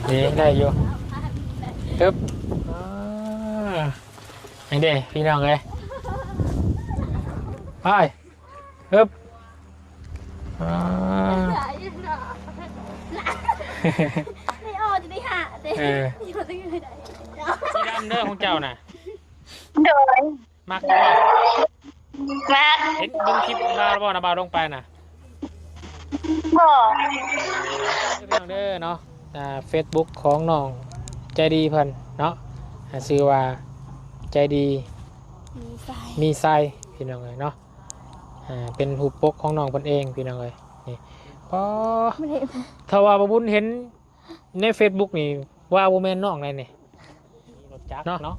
ນີ້ໄດ້ຢູ່. ຮຶບ ອ່າ ຍັງເດ້ພີ່ນ້ອງເອີຍ. ໄປ ຮຶບ ອ່າ ໄດ້ອອກຈະໄດ້ຫາເດ້. ເອີ ສີດຳເດີຂອງເຈົ້ານະ. ໂດຍ. ມັກບໍ່? ມັກ. ເຫັນເບິ່ງຄລິບລາວບໍ່ນະ ບ່າວລົງໄປນະ? ບໍ່. ເດີເນາະ ອ່າ ເຟສບຸກຂອງນ້ອງໃຈດີເພິ່ນເນາະ ອ່າ ຊື່ວ່າໃຈດີມີໄຊ ມີໄຊ ພີ່ນ້ອງເອີຍເນາະ. ອ່າ ເປັນຮູບປົກຂອງນ້ອງເພິ່ນເອງ ພີ່ນ້ອງເອີຍ. ນີ້ ປໍ ຖ້າວ່າບໍ່ບຸນເຫັນໃນເຟສບຸກນີ້ ວ່າບໍ່ແມ່ນນ້ອງໃດນີ້. ຂີ່ລົດຈັກເນາະ ເນາະ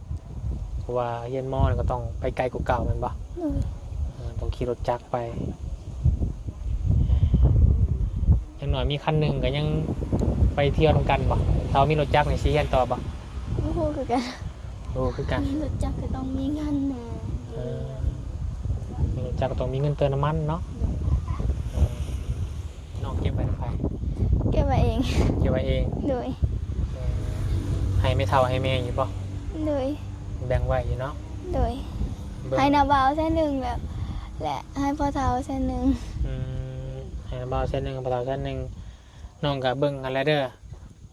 ເພາະວ່າຮຽນມໍນີ້ກໍຕ້ອງໄປໄກກວ່າເກົ່າແມ່ນບໍ່? ໂດຍ. ເອີ ຕ້ອງຂີ່ລົດຈັກໄປ. ຢ່າງໜ້ອຍມີຄັນໜຶ່ງກໍຍັງໄປທ່ຽວນຳກັນບໍ່? ຖ້າມີລົດຈັກນີ້ຊິຮຽນຕໍ່ບໍ່? ບໍ່ຮູ້ຄືກັນ. ບໍ່ຮູ້ຄືກັນ. ມີລົດຈັກກໍຕ້ອງມີເງິນແດ່. ເອີ ມີລົດຈັກກໍຕ້ອງມີເງິນເຕີມນ້ຳມັນເນາະ. ໂດຍ. ເອີ ນ້ອງເກັບໄວ້ນຳໃຜ? ເກັບໄວ້ເອງ. ເກັບໄວ້ເອງ. ໂດຍ. ເອີ ໃຫ້ແມ່ເຖົ້າໃຫ້ແມ່ຢູ່ບໍ່? ໂດຍ. ແບ່ງໄວ້ຢູ່ເນາະ. ໂດຍ. ເບິ່ງ ໃຫ້ນ້າບ່າວແສນໜຶ່ງ ແລ້ວ ແລະ ໃຫ້ພໍ່ເຖົ້າແສນໜຶ່ງ. ອືມ ໃຫ້ນ້າບ່າວແສນໜຶ່ງ ໃຫ້ພໍ່ເຖົ້າແສນໜຶ່ງ. ນ້ອງກໍເບິ່ງຫັ້ນແຫຼະເດີ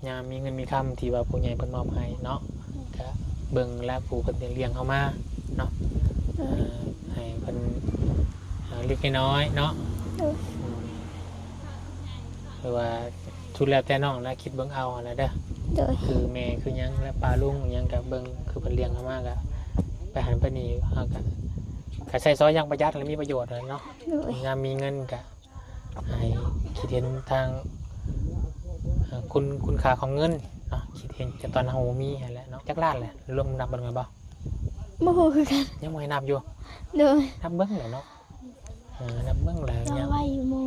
ຍາມມີເງິນມີຄຳທີ່ວ່າຜູ້ໃຫຍ່ເພິ່ນມອບໃຫ້ເນາະ ກະເບິ່ງແລະ ຜູ້ເພິ່ນລ້ຽງເຮົາມາເນາະ. ໂດຍ. ເອີ ໃຫ້ເພິ່ນ ເອີ ເລັກໆນ້ອຍໆເນາະ. ໂດຍ. ອືມ ຄືວ່າສຸດແລ້ວແຕ່ນ້ອງນະ ຄິດເບິ່ງເອົາຫັ້ນແຫຼະເດີ. ໂດຍ. ຄືແມ່ຄືຫຍັງ ແລະ ປ້າລຸງຫຍັງກະເບິ່ງ ຄືເພິ່ນລ້ຽງເຮົາມາກະໄປຫັ້ນໄປນີ້ ເຮົາກະ ກະໃຊ້ສອຍຢ່າງປະຢັດ ແລະ ມີປະໂຫຍດຫັ້ນແຫຼະເນາະ. ໂດຍ. ຍາມມີເງິນກະ ໃຫ້ຄິດເຫັນທາງ ເອີ ຄຸນ ຄຸນຄ່າຂອງເງິນເນາະ ຄິດເຫັນຈາກຕອນເຮົາບໍ່ມີຫັ້ນແຫຼະເນາະ. ຈັກລ້ານແຫຼະ ລວມນັບເບິ່ງແມ່ນບໍ່? ບໍ່ຮູ້ຄືກັນ. ຍັງບໍ່ໃຫ້ນັບຢູ່? ໂດຍ. ນັບເບິ່ງແຫຼະເນາະ. ເອີ ນັບເບິ່ງແຫຼະ. ຍັງໄວ້ຢູ່ໝູ່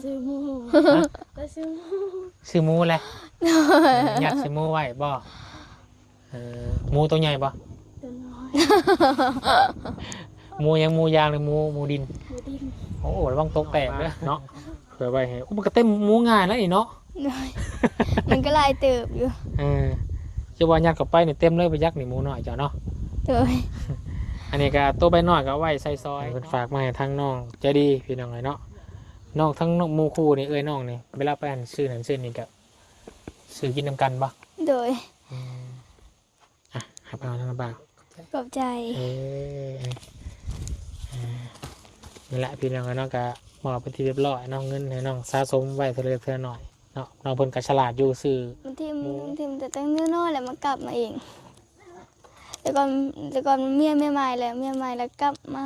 ຊື້ໝູ່. ຮະ? ໄປຊື້ໝູ່ ຊື້ໝູ່ແຫຼະ. ໂດຍ. ຍັດໃສ່ໝູ່ໄວ້ບໍ່? ເອີ ໝູໂຕໃຫຍ່ບໍ່? ໂຕນ້ອຍ. ໝູຫຍັງ? ໝູຢາງ ຫຼື ໝູ ໝູດິນ? ໝູດິນ. ໂອ້ ລະວັງຕົກແຕກເດີເນາະ. ເພື່ອໄວ້ໃຫ້ ໂອ້ ມັນກໍເຕັມໝູງ່າຍແລ້ວນີ້ເນາະ. ໂດຍ. ມັນກໍຫຼາຍເຕີບຢູ່. ເອີ ຈະວ່າຍັດເຂົ້າໄປນີ້ເຕັມເລີຍ ບໍ່ຈັກນີ້ ໝູນ້ອຍເຈົ້າເນາະ. ໂດຍ. ອັນນີ້ກໍໂຕໃບນ້ອຍກໍເອົາໄວ້ໃສ່ຊອຍ ເພິ່ນຝາກມາໃຫ້ທາງນ້ອງໃຈດີ ພີ່ນ້ອງເອີຍເນາະ. ນ້ອງທັງໝູ່ຄູ່ນີ້ ເອື້ອຍນ້ອງນີ້ ເວລາໄປຫັ້ນ ຊື້ນັ້ນຊື້ນີ້ກໍ ຊື້ກິນນຳກັນບໍ່? ໂດຍ. ອືມ ອ່ະ ຮັບເອົານຳບ່າວ. ຂອບໃຈ. ເອີ ເອີ ນີ້ແຫຼະພີ່ນ້ອງເນາະ ກະມອບເປັນທີ່ຮຽບຮ້ອຍເນາະ. ເງິນໃຫ້ນ້ອງສະສົມໄວ້ເທື່ອເລັກເທື່ອນ້ອຍເນາະ. ນ້ອງເພິ່ນກະສະຫຼາດຢູ່ ຊື້ ມັນຖິ້ມ ມັນຖິ້ມແຕ່ຕັ້ງແຕ່ນ້ອຍ ແລ້ວມັນກັບມາເອງ. ແຕ່ກ່ອນ ແຕ່ກ່ອນເມຍ ເມຍໃໝ່ແລ້ວ ເມຍໃໝ່ແລ້ວກັບມາ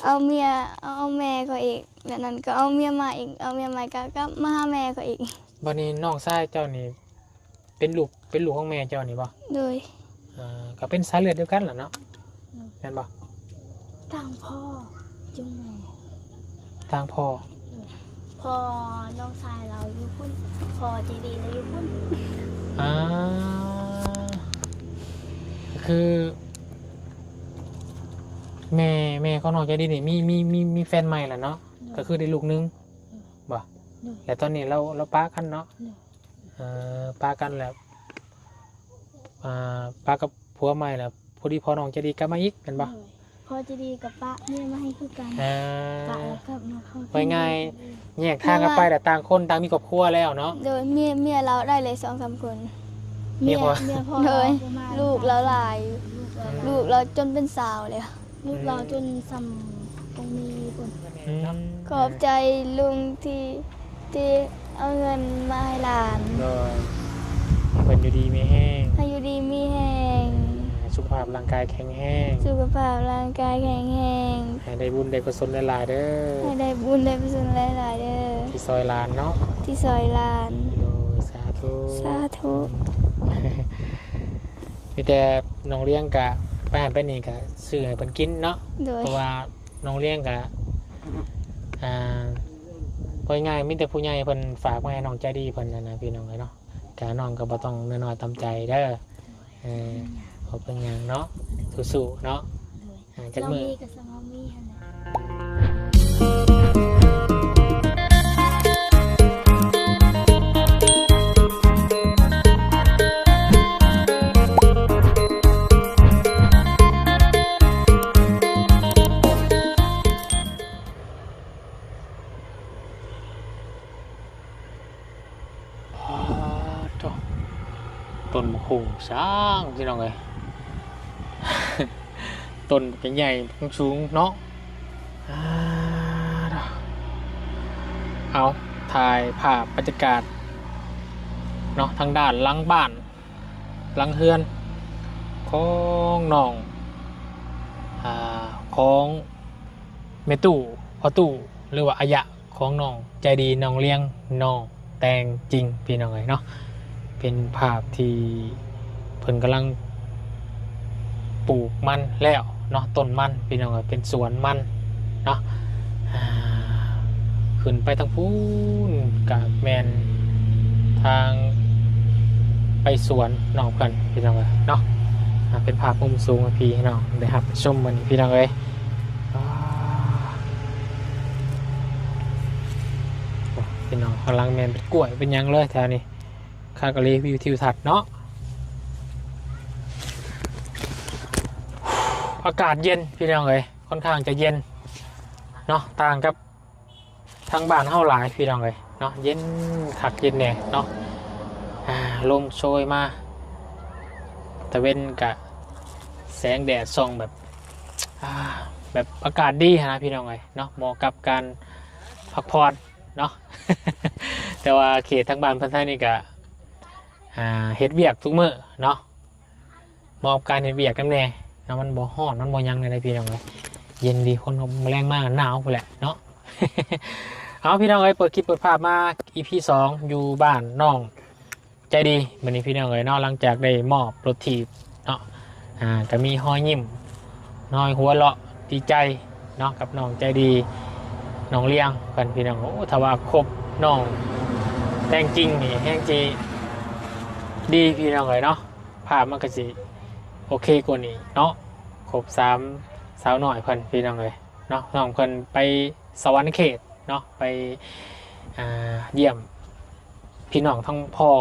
ເອົາເມຍ ເອົາ ເອົາແມ່ຂ້ອຍອີກ. ແລ້ວນັ້ນກໍເອົາເມຍໃໝ່ອີກ ເອົາເມຍໃໝ່ກໍກັບມາຫາແມ່ຂ້ອຍອີກ. ບັດນີ້ນ້ອງຊາຍເຈົ້ານີ້ ເປັນລູກ ເປັນລູກຂອງແມ່ເຈົ້ານີ້ບໍ່? ໂດຍ. ເອີ ກໍເປັນສາຍເລືອດດຽວກັນລະເນາະ. ໂດຍ. ແມ່ນບໍ່? ຕ່າງພໍ່ ຈຶ່ງແມ່ ຕ່າງພໍ່. ໂດຍ. ພໍ່ນ້ອງຊາຍລາວຢູ່ພຸ້ນ ພໍ່ເຈດີລາວຢູ່ພຸ້ນ. ອ່າ ກໍຄືແມ່ ແມ່ຂອງນ້ອງເຈດີນີ້ມີ ມີ ມີ ມີແຟນໃໝ່ລະເນາະ. ໂດຍ. ກໍຄືໄດ້ລູກໜຶ່ງ. ໂດຍ. ບໍ່? ໂດຍ. ແລ້ວຕອນນີ້ລາວ ລາວປະກັນເນາະ. ໂດຍ. ເອີ ປະກັນແລ້ວ ອ່າ ປະກັບຜົວໃໝ່ແລ້ວ ພໍດີພໍ່ນ້ອງໃຈດີກັບມາອີກແມ່ນບໍ່? ໂດຍ. ພໍ່ໃຈດີກໍປະເມຍໃໝ່ຄືກັນ. ເອີ ປະແລ້ວກັບມາເຂົ້າ ວ່າງ່າຍ ແຍກທາງກັນໄປແລ້ວ ຕ່າງຄົນຕ່າງມີຄອບຄົວແລ້ວເນາະ. ໂດຍ. ເມຍ ເມຍລາວໄດ້ແລ້ວສອງສາມຄົນ. ເມຍ ເມຍພໍ່ ເມຍພໍ່. ໂດຍ. ລູກລາວຫຼາຍ ລູກລາວ ອືມ ລູກລາວຈົນເປັນສາວແລ້ວ. ລູກລາວຈົນສ່ຳກົງມີພຸ້ນ. ອືມ ຂອບໃຈລຸງທີ່ ທີ່ເອົາເງິນມາໃຫ້ຫຼານ. ໂດຍ. ໃຫ້ເພິ່ນຢູ່ດີມີແຮງ ໃຫ້ຢູ່ດີມີແຮງ ອ່າ ສຸຂະພາບຮ່າງກາຍແຂງແຮງ ສຸຂະພາບຮ່າງກາຍແຂງແຮງ ໃຫ້ໄດ້ບຸນໄດ້ກຸສົນຫຼາຍໆເດີ ໃຫ້ໄດ້ບຸນໄດ້ກຸສົນຫຼາຍໆເດີ ທີ່ຊ່ອຍຫຼານເນາະ ທີ່ຊ່ອຍຫຼານ. ໂດຍ. ສາທຸ ສາທຸ. ມີແຕ່ນ້ອງລ້ຽງກະໄປຫັ້ນໄປນີ້ກະຊື້ໃຫ້ເພິ່ນກິນເນາະ. ໂດຍ. ເພາະວ່ານ້ອງລ້ຽງກະ ອ່າ ເວົ້າງ່າຍໆ ມີແຕ່ຜູ້ໃຫຍ່ເພິ່ນຝາກມາໃຫ້ນ້ອງໃຈດີເພິ່ນຫັ້ນນະ ພີ່ນ້ອງເອີຍເນາະ. ກະນ້ອງກໍບໍ່ຕ້ອງນ້ອຍຕາມໃຈເດີ. ເອີ ບໍ່ເປັນຫຍັງເນາະ ສູ້ໆເນາະ. ໂດຍ. ອ່າ ຈັກມື້ ເຮົາມີກໍສ່ຳເຮົາມີຫັ້ນແຫຼະ. ຕົ້ນບັກຫຸ່ງຊ້າງພີ່ນ້ອງເອີຍ ຕົ້ນບັກໃຫຍ່ບັກສູງເນາະ. ອ່າ ເອົາ ຖ່າຍພາບບັນຍາກາດເນາະ ທາງດ້ານຫຼັງບ້ານ ຫຼັງເຮືອນຂອງນ້ອງ ອ່າ ຂອງແມ່ຕູ້ ພໍ່ຕູ້ ຫຼືວ່າອາຍະ ຂອງນ້ອງໃຈດີ ນ້ອງລຽງ ນ້ອງແຕງຈິງ ພີ່ນ້ອງເອີຍເນາະ. ເປັນພາບທີ່ເພິ່ນກຳລັງປູກມັນແລ້ວເນາະ ຕົ້ນມັນ ພີ່ນ້ອງເອີຍ ເປັນສວນມັນເນາະ. ອ່າ ຂຶ້ນໄປທາງພຸ້ນກະແມ່ນທາງໄປສວນນ້ອງເພິ່ນ ພີ່ນ້ອງເອີຍເນາະ. ອ່າ ເປັນພາບມຸມສູງໃຫ້ພີ່ນ້ອງໄດ້ຮັບຊົມມື້ນີ້ ພີ່ນ້ອງເອີຍ. ອ່າ ໂອ້ ພີ່ນ້ອງ ຂ້າງຫຼັງແມ່ນເປັນກ້ວຍເປັນຫຍັງເລີຍແຖວນີ້ ຄັກອີ່ຫຼີ ວິວທິວທັດເນາະ. ອາກາດເຢັນພີ່ນ້ອງເອີຍ ຄ່ອນຂ້າງຈະເຢັນເນາະ ຕ່າງກັບທາງບ້ານເຮົາຫຼາຍພີ່ນ້ອງເອີຍເນາະ ເຢັນຄັກເຢັນແນ່ເນາະ. ອ່າ ລົມໂຊຍມາ ຕາເວັນກະແສງແດດສ່ອງແບບ ອ່າ ແບບອາກາດດີຫັ້ນນະ ພີ່ນ້ອງເອີຍເນາະ ເໝາະກັບການພັກຜ່ອນເນາະ. ແຕ່ວ່າເຂດທາງບ້ານເພິ່ນທາງນີ້ກະ ອ່າ ເຮັດວຽກທຸກມື້ເນາະ ເໝາະກັບການເຮັດວຽກນຳແດ່ເນາະ ມັນບໍ່ຮ້ອນ ມັນບໍ່ຫຍັງແນວໃດ ພີ່ນ້ອງເອີຍ ເຢັນດີ. ຄົນແລງມາໜາວພຸ້ນແຫຼະເນາະ. ເອົາ ພີ່ນ້ອງເອີຍ ເປີດຄລິບເປີດພາບມາ ອີພີສອງ ຢູ່ບ້ານນ້ອງໃຈດີ ມື້ນີ້ ພີ່ນ້ອງເອີຍເນາະ. ຫຼັງຈາກໄດ້ມອບລົດຖີບເນາະ ອ່າ ກະມີຮອຍຍິ້ມ ຮອຍຫົວເລາະ ດີໃຈເນາະ ກັບນ້ອງໃຈດີ ນ້ອງລຽງເພິ່ນ ພີ່ນ້ອງ. ໂອ້ ຖ້າວ່າຄົບນ້ອງແຕງຈິງນີ້ແຮງຊິດີ ພີ່ນ້ອງເອີຍເນາະ ພາບມັນກະຊິໂອເຄກວ່ານີ້ເນາະ. ຄົບສາມສາວນ້ອຍເພິ່ນ ພີ່ນ້ອງເອີຍເນາະ ນ້ອງເພິ່ນໄປສະຫວັນນະເຂດເນາະ ໄປ ອ່າ ຢ້ຽມພີ່ນ້ອງທາງພໍ່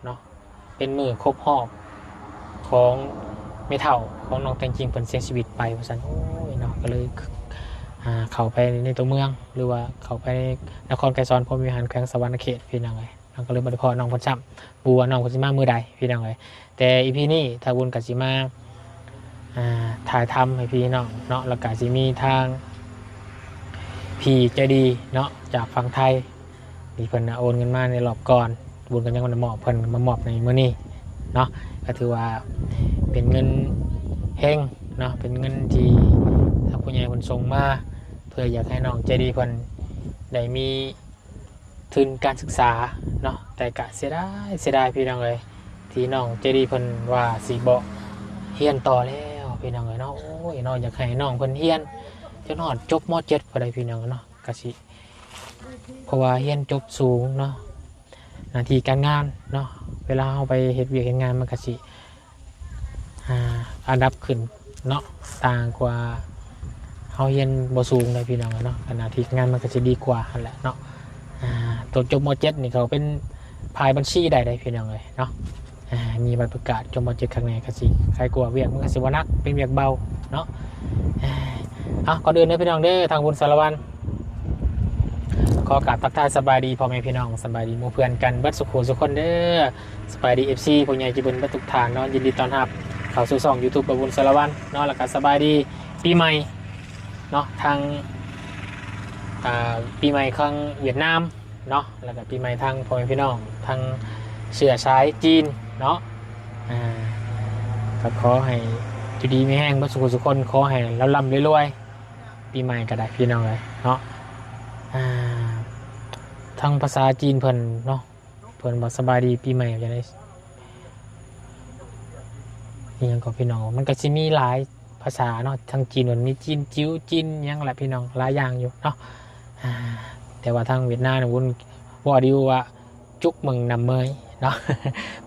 ເນາະ ເປັນມື້ຄົບຮອບຂອງແມ່ເຖົ້າຂອງນ້ອງແຕງຈິງເພິ່ນເສຍຊີວິດໄປວ່າຊັ້ນ. ໂອ້ຍເນາະ ກະເລີຍ ອ່າ ເຂົ້າໄປໃນຕົວເມືອງ ຫຼືວ່າເຂົ້າໄປນະຄອນໄກສອນພົມວິຫານ ແຂວງສະຫວັນນະເຂດ ພີ່ນ້ອງເອີຍເນາະ ກະເລີຍບໍ່ໄດ້ພໍ້ນ້ອງເພິ່ນຊ້ຳ ບໍ່ຮູ້ວ່ານ້ອງເພິ່ນຊິມາມື້ໃດ ພີ່ນ້ອງເອີຍ. ແຕ່ອີພີນີ້ ທາງບຸນກະຊິມາ ອ່າ ຖ່າຍທຳໃຫ້ພີ່ນ້ອງເນາະ ແລ້ວກະຊິມີທາງ ພີ່ໃຈດີເນາະ ຈາກຝັ່ງໄທ ທີ່ເພິ່ນໂອນເງິນມາໃນລອບກ່ອນ ບຸນກະຍັງບໍ່ໄດ້ມອບ ເພິ່ນມາມອບໃນມື້ນີ້ເນາະ. ກະຖືວ່າເປັນເງິນເຮັງເນາະ ເປັນເງິນທີ່ທາງຜູ້ໃຫຍ່ເພິ່ນສົ່ງມາ ເພື່ອຢາກໃຫ້ນ້ອງໃຈດີເພິ່ນໄດ້ມີທຶນການສຶກສາເນາະ. ແຕ່ກະເສຍດາຍ ເສຍດາຍ ພີ່ນ້ອງເອີຍ ທີ່ນ້ອງໃຈດີເພິ່ນວ່າຊິບໍ່ຮຽນຕໍ່ແລ້ວ ພີ່ນ້ອງເອີຍເນາະ. ໂອ້ຍເນາະ ຢາກໃຫ້ນ້ອງເພິ່ນຮຽນຈົນຮອດຈົບ ມ.ເຈັດ ພຸ້ນໃດ໋ ພີ່ນ້ອງເນາະ. ກະຊິ ເພາະວ່າຮຽນຈົບສູງເນາະ ໜ້າທີ່ການງານເນາະ ເວລາເຮົາໄປເຮັດວຽກເຮັດງານ ມັນກະຊິ ອ່າ ອັນດັບຂຶ້ນເນາະ ຕ່າງກວ່າເຮົາຮຽນບໍ່ສູງໃດ໋ ພີ່ນ້ອງເນາະ. ກະໜ້າທີ່ການງານມັນກະຊິດີກວ່າຫັ້ນແຫຼະເນາະ. ອ່າ ຕົວຈົບ ມ.ເຈັດ ນີ້ ເຂົາເປັນຝ່າຍບັນຊີໄດ້ເດ້ ພີ່ນ້ອງເອີຍເນາະ. ອ່າ ມີໃບປະກາດຈົບ ມ.ເຈັດ ຂ້າງໃນ ກະຊິຄາຍກວ່າ ວຽກມັນກະຊິບໍ່ໜັກ ເປັນວຽກເບົາເນາະ. ອ່າ ເອົາ ກ່ອນອື່ນເດີ ພີ່ນ້ອງເດີ ທາງບຸນສາລະວັນ ຂໍກາບທັກທາຍສະບາຍດີພໍ່ແມ່ພີ່ນ້ອງ ສະບາຍດີໝູ່ເພື່ອນກັນເບິດສູ່ຜູ້ສູ່ຄົນເດີ. ສະບາຍດີ ເອັຟຊີ ຜູ້ໃຫຍ່ໃຈບຸນເບິດທຸກທ່ານເນາະ ຍິນດີຕ້ອນຮັບເຂົ້າສູ່ຊ່ອງຢູທູບ ບ່າວບຸນສາລະວັນເນາະ. ແລ້ວກະສະບາຍດີປີໃໝ່ເນາະ ທາງ ອ່າ ປີໃໝ່ຂອງຫວຽດນາມ ເນາະ ແລ້ວກະປີໃໝ່ທາງພໍ່ແມ່ພີ່ນ້ອງທາງເຊື້ອສາຍຈີນເນາະ. ອ່າ ກະຂໍໃຫ້ຢູ່ດີມີແຮງເບິດສູ່ຜູ້ສູ່ຄົນ ຂໍໃຫ້ລ່ຳໆລວຍໆ ປີໃໝ່ກະໄດ້ ພີ່ນ້ອງເອີຍເນາະ. ອ່າ ທາງພາສາຈີນເພິ່ນເນາະ ເພິ່ນວ່າສະບາຍດີປີໃໝ່ຈັ່ງໃດ ອີ່ຫຍັງກໍ ພີ່ນ້ອງ ມັນກະຊິມີຫຼາຍ ພາສາເນາະ ທາງຈີນມັນມີຈີນຈິ້ວ ຈີນຫຍັງແຫຼະ ພີ່ນ້ອງ ຫຼາຍຢ່າງຢູ່ເນາະ. ອ່າ ແຕ່ວ່າທາງຫວຽດນາມນີ້ ເວົ້າດີວ່າ ຈຸກເມືອງນ້ຳເມຍເນາະ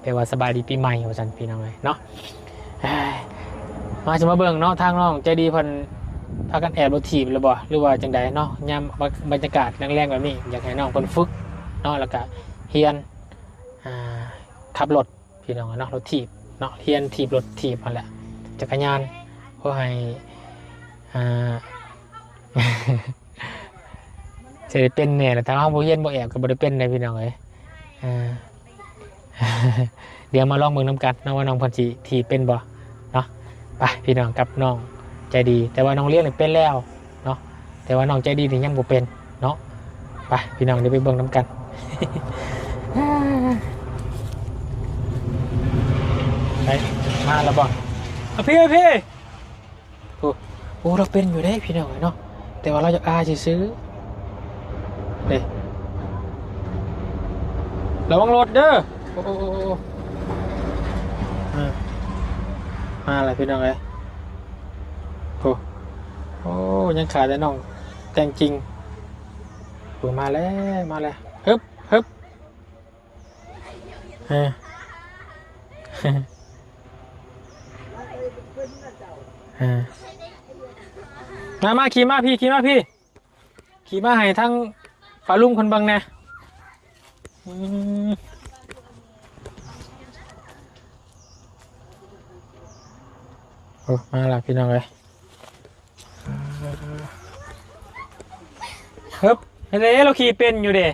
ແປວ່າສະບາຍດີປີໃໝ່ວ່າຊັ້ນ ພີ່ນ້ອງເອີຍເນາະ. ເອີຍ ມາ ຊິມາເບິ່ງເນາະ ທາງນ້ອງໃຈດີເພິ່ນພາກັນແອບລົດຖີບຫຼືບໍ່ ຫຼືວ່າຈັ່ງໃດເນາະ. ຍາມບັນຍາກາດແລງໆແບບນີ້ ຢາກໃຫ້ນ້ອງເພິ່ນຝຶກເນາະ ແລ້ວກະຮຽນ ອ່າ ຂັບລົດ ພີ່ນ້ອງເນາະ ລົດຖີບເນາະ ຮຽນຖີບລົດຖີບຫັ້ນແຫຼະ ຈັກກະຍານ. ຂໍໃຫ້ ອ່າ ຊິໄດ້ເປັນແດ່ລະ ຖ້າເຮົາບໍ່ຮຽນບໍ່ແອບກໍບໍ່ໄດ້ເປັນເດ້ ພີ່ນ້ອງເອີຍ. ອ່າ ດຽວມາລອງເບິ່ງນຳກັນເນາະ ວ່ານ້ອງເພິ່ນຊິຖີບເປັນບໍ່ເນາະ. ໄປພີ່ນ້ອງ ກັບນ້ອງໃຈດີ ແຕ່ວ່ານ້ອງລ້ຽງນີ້ເປັນແລ້ວເນາະ ແຕ່ວ່ານ້ອງໃຈດີນີ້ຍັງບໍ່ເປັນເນາະ. ໄປພີ່ນ້ອງ ດຽວໄປເບິ່ງນຳກັນ. ໄປ ມາແລ້ວບໍ່? ອະ ພີ່ ພີ່ ໂອ້ ໂອ້ ລາວເປັນຢູ່ເດ້ພີ່ນ້ອງເອີຍເນາະ ແຕ່ວ່າລາວຢາກອາຍຊື່ໆເດ້. ລະວັງລົດເດີ. ໂອ້ ໂອ້ ໂອ້ ໂອ້ ເອີ ມາແລ້ວພີ່ນ້ອງເອີຍ. ໂອ້ ໂອ້ ຍັງຂາດແຕ່ນ້ອງແຕ່ງຈິງ. ໂອ້ ມາແລ້ວ ມາແລ້ວ. ຮຶບ ຮຶບ ເອີ ເອີ ມາ ມາ ຂີ່ມາພີ່ ຂີ່ມາພີ່ ຂີ່ມາໃຫ້ທາງປ້າລຸງເພິ່ນເບິ່ງແດ່. ອືມ ໂອ້ ມາແລ້ວພີ່ນ້ອງເອີຍ. ຮຶບ ເຮັດໃດ ລາວຂີ່ເປັນຢູ່ເດ້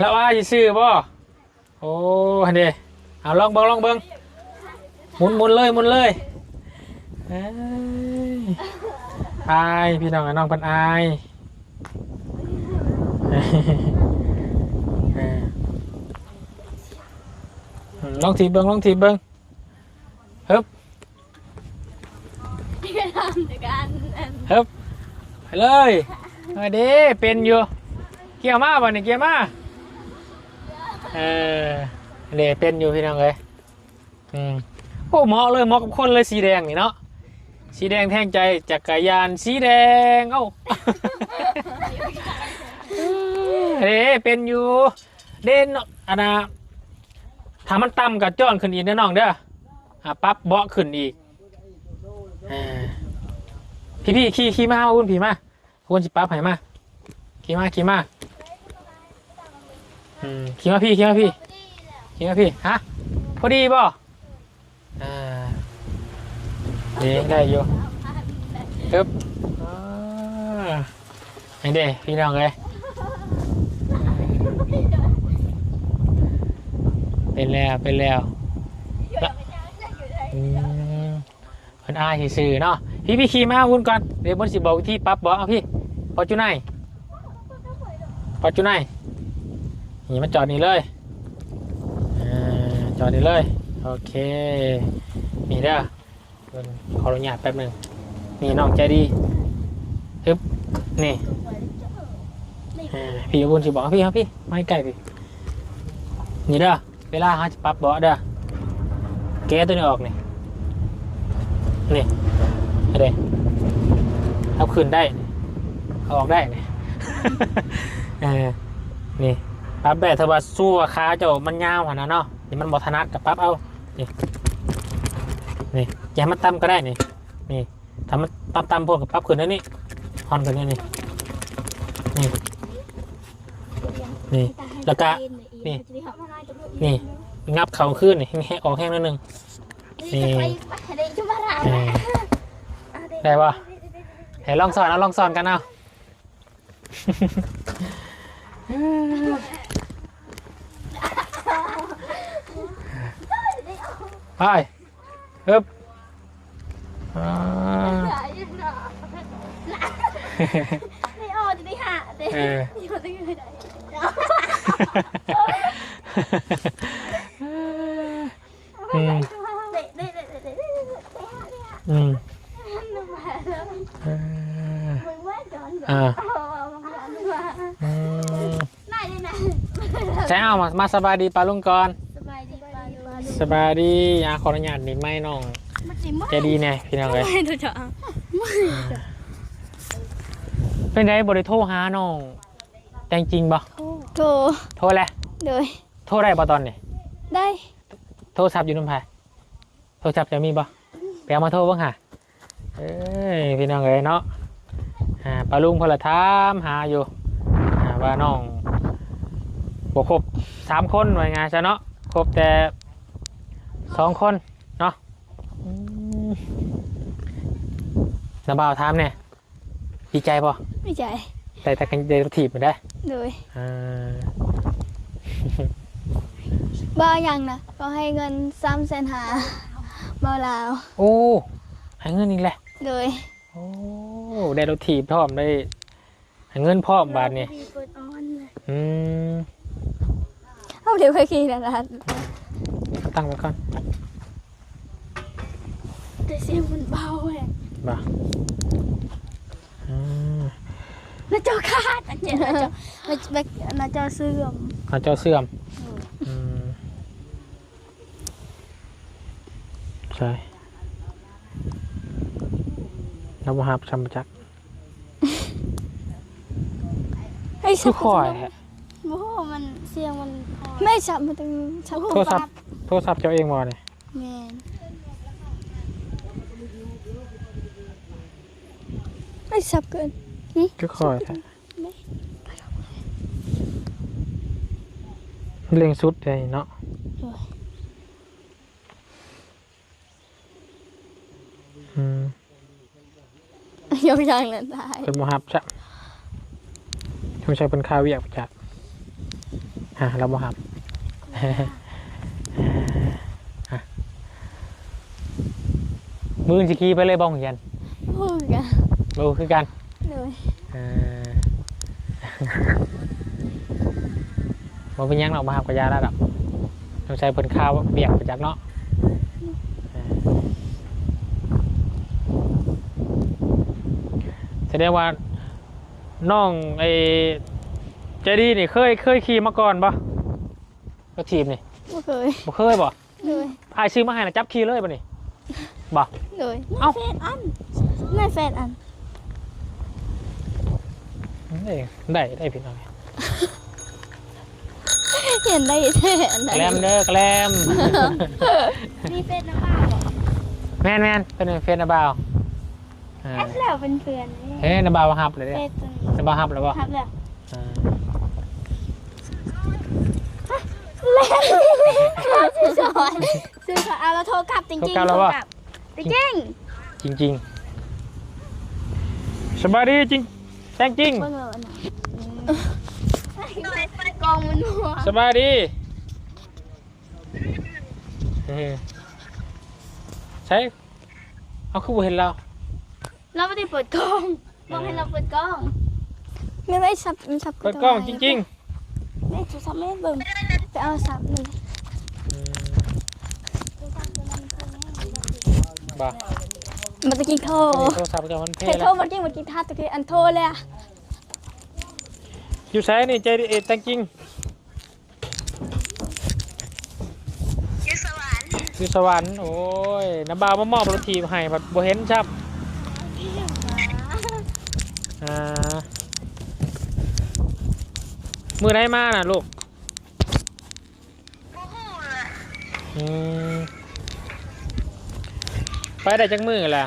ລາວອາຍຊື່ໆບໍ່? ໂອ້ ຫັ້ນເດ້ ເອົາ ລອງເບິ່ງ ລອງເບິ່ງ ໝຸນ ໝຸນເລີຍ ໝຸນເລີຍ. ເອີຍ ອາຍ ພີ່ນ້ອງ ນ້ອງເພິ່ນອາຍ. ເອີ ລອງຖີບເບິ່ງ ລອງຖີບເບິ່ງ. ຮຶບ ຮຶບ ໄປເລີຍ. ເອີ ເດ້ ເປັນຢູ່. ກ່ຽວມາບັດນີ້ ກ່ຽວມາ. ເອີ ເດ້ ເປັນຢູ່ພີ່ນ້ອງເອີຍ. ອືມ ໂອ້ ເໝາະເລີຍ ເໝາະກັບຄົນເລີຍ ສີແດງນີ້ເນາະ ສີແດງແທງໃຈ ຈັກກະຍານສີແດງ. ເອົ້າ ເດ້ ເປັນຢູ່. ເດ້ ອັນນ່າ ຖ້າມັນຕ່ຳກໍຈ້ອນຂຶ້ນອີກເດີນ້ອງເດີ. ອາ ປັບເບາະຂຶ້ນອີກ. ເອີ ພີ່ໆ ຂີ່ ຂີ່ມາ ຫາພຸ້ນ ພີ່ມາ ຄວນຊິປັບໃຫ້ມາ. ຂີ່ມາ ຂີ່ມາ. ອືມ ຂີ່ມາພີ່ ຂີ່ມາພີ່ ຂີ່ມາພີ່. ຮະ ພໍດີບໍ່? ອ່າ ນີ້ໄດ້ຢູ່. ຮຶບ ອ່າ ນີ້ເດ້ພີ່ນ້ອງເອີຍ ເປັນແລ້ວ ເປັນແລ້ວ. ອືມ ເພິ່ນອາຍຊື່ໆເນາະ. ພີ່ ພີ່ຂີ່ມາຫາບຸນກ່ອນ ດຽວບຸນຊິບອກວິທີປັບເບາະ. ເອົາ ພີ່ ປອດຢູ່ໃນ ປອດຢູ່ໃນ. ນີ້ ມາຈອດນີ້ເລີຍ. ເອີ ຈອດນີ້ເລີຍ. ໂອເຄ ນີ້ເດີ ເພິ່ນຂໍອະນຸຍາດແປັບໜຶ່ງ. ນີ້ ນ້ອງໃຈດີ. ຮຶບ ນີ້ ເອີ ພີ່ບຸນຊິບອກ. ເອົາ ພີ່ ເອົາ ພີ່ ມາໃກ້ໆ ພີ່. ນີ້ເດີ ເວລາເຮົາຈະປັບເບາະເດີ ແກະຕົວນີ້ອອກນີ້ ນີ້ ເອົາເດ້ ເອົາຂຶ້ນໄດ້ ເອົາອອກໄດ້ນີ້. ເອີ ນີ້ ປັບໄດ້. ຖ້າວ່າສູ່ວ່າຂາເຈົ້າມັນຍາວຫັ້ນນະເນາະ ນີ້ມັນບໍ່ຖະໜັດກໍປັບເອົາ. ນີ້ ນີ້ ຈະໃຫ້ມັນຕ່ຳກໍໄດ້ນີ້ ນີ້ ຖ້າມັນຕ່ຳໆໂພດກໍປັບຂຶ້ນໄດ້ນີ້ ຮ່ອນຂຶ້ນໄດ້ນີ້ ນີ້ ນີ້ ແລ້ວກະ ນີ້ ນີ້ ຫຍັບເຂົ້າຄືນນີ້ ໃຫ້ອອກແຮງໜ້ອຍໜຶ່ງ ນີ້ ເອີ ໄດ້ບໍ່? ໃຫ້ລອງສອນ ເອົາ ລອງສອນກັນເອົາ. ໄປ ຮຶບ ອ່າ ໄດ້ອອກ ຈະໄດ້ຫາເດ້ ເອີ ອືມ ອືມ ເອີ ອ່າ ອືມ ໃຊ່ ເອົາ ມາ ມາສະບາຍດີປ້າລຸງກ່ອນ. ສະບາຍດີປ້າລຸງ. ສະບາຍດີ. ອ່າ ຂໍອະນຸຍາດນີ້ໄມນ້ອງໃຈດີແດ່ພີ່ນ້ອງເອີຍ. ເປັນໃດ ບໍ່ໄດ້ໂທຫານ້ອງແຕງຈິງບໍ່? ໂທ ໂທແລ້ວ. ໂດຍ. ໂທໄດ້ບໍ່ຕອນນີ້? ໄດ້. ໂທລະສັບຢູ່ນຳໃຜ? ໂທລະສັບເຈົ້າມີບໍ່? ໄປເອົາມາໂທເບິ່ງຫາ. ເອີຍ ພີ່ນ້ອງເອີຍເນາະ ອ່າ ປ້າລຸງເພິ່ນລະຖາມຫາຢູ່ ອ່າ ວ່ານ້ອງບໍ່ຄົບສາມຄົນ ວ່າງ່າຍຊະເນາະ ຄົບແຕ່ສອງຄົນເນາະ. ອືມ ນ້າບ່າວຖາມແດ່ ດີໃຈບໍ່? ດີໃຈ. ໄດ້ ໄດ້ລົດຖີບມາໄດ້. ໂດຍ. ອ່າ. ບໍ່ຫຍັງນະ ກໍໃຫ້ເງິນສາມແສນຫ້າ ເວົ້າລາວ. ໂອ້ ໃຫ້ເງິນອີກແຫຼະ. ໂດຍ. ໂອ້ ໄດ້ລົດຖີບພ້ອມ ໄດ້ໃຫ້ເງິນພ້ອມບາດນີ້. ອືມ ເອົາເດ ໄປຂີ່ນະ ເອົາຕັ້ງໄວ້ກ່ອນ. ແຕ່ສຽງມັນເບົາແຮງ. ບໍ່? ອືມ ໜ້າຈໍຂາດ ໜ້າຈໍ ໜ້າຈໍເສື່ອມ. ໜ້າຈໍເສື່ອມ. ອືມ ໃຊ່ ລາວບໍ່ຮັບຊ້ຳຈັກ. ຄືຂ້ອຍແທ້. ບໍ່ຮູ້ ມັນ ສຽງມັນ ແມ່ນສັບມາຕັ້ງ ໂທລະສັບ ໂທລະສັບເຈົ້າເອງບໍ່ນີ້? ແມ່ນ. ໄອ້ສັບເກີນ. ຄືຂ້ອຍແທ້. ເລັ່ງສຸດໃດເນາະ. ໂດຍ. ອືມ ຍົກຢ່າງນັ້ນໄດ້ ເພິ່ນບໍ່ຮັບຊະ ສົງໄສເພິ່ນຄາວຽກໄປຈັກ. ຮະ ລາວບໍ່ຮັບ. ຮະ ມື້ອື່ນຊິຂີ່ໄປເລີຍບໍ່ໂຮງຮຽນ? ບໍ່ຮູ້ຄືກັນ. ບໍ່ຮູ້ຄືກັນ. ໂດຍ. ເອີ ບໍ່ເປັນຫຍັງດອກ ບໍ່ຮັບກໍຢ່າລະດອກ ສົງໄສເພິ່ນຄາວຽກໄປຈັກເນາະ. ເອີ ສະແດງວ່ານ້ອງໄອ້ໃຈດີນີ້ເຄີຍ ເຄີຍຂີ່ມາກ່ອນບໍ່? ລົດຖີບນີ້ ບໍ່ເຄີຍ. ບໍ່ເຄີຍບໍ່? ໂດຍ. ອ້າຍຊື້ມາໃຫ້ລະຈັບຂີ່ເລີຍບາດນີ້. ບໍ່? ໂດຍ. ເອົ້າ ໃນເຟສອັນ ໃນເຟສອັນ ເອີ ໄດ້ ໄດ້ພີ່ນ້ອງ ຮຽນໄດ້ແທ້ ອັນນັ້ນ. ແກລມເດີ ແກລມ. ມີເຟສນຳບ່າວບໍ່? ແມ່ນໆ ເປັນເຟສນຳບ່າວ. ອ່າ ແອັດແລ້ວເປັນເພື່ອນ. ເອີ ນຳບ່າວຮັບແລ້ວເດ້. ເຟສນຳບ່າວຮັບແລ້ວບໍ່? ຮັບແລ້ວ. ອ່າ ແລ່ນ ຊື່ສອນ ຊື່ສອນ. ເອົາ ລາວໂທກັບ ຈິງໆ ໂທກັບແລ້ວບໍ່? ໂທກັບ ຈິງໆ ຈິງໆ. ສະບາຍດີຈິງ ແຕງຈິງ. ເບິ່ງແລ້ວອັນນັ້ນ ອືມ ກ້ອງມັນຫົວ. ສະບາຍດີ. ເອີ ໃສ ເອົາ ຄືບໍ່ເຫັນລາວ? ລາວບໍ່ໄດ້ເປີດກ້ອງ. ບອກໃຫ້ລາວເປີດກ້ອງ. ແມ່ນໄວ້ສັບ ສັບ ເປີດກ້ອງຈິງໆ. ແມ່ໂທລະສັບແມ່ເບິ່ງ ໄປເອົາສັບນີ້. ອືມ ບໍ່ ມາຕະກີ້ໂທ ໂທລະສັບເຈົ້າມັນເພແລ້ວ. ໂທມາກິນ ມາກິນທາດຕະກີ້ ອັນໂທແລ້ວ. ຢູ່ໃສນີ້ ໃຈດີ ເອ ແຕງຈິງ? ຢູ່ສະຫວັນ ຢູ່ສະຫວັນ. ໂອ້ຍ ນ້າບ່າວມາມອບລົດຖີບໃຫ້ ບັດບໍ່ເຫັນຊ້ຳ. ອ່າ ມື້ໃດມານະລູກ? ບໍ່ຮູ້ລະ. ອືມ ໄປໄດ້ຈັກມື້ລະ?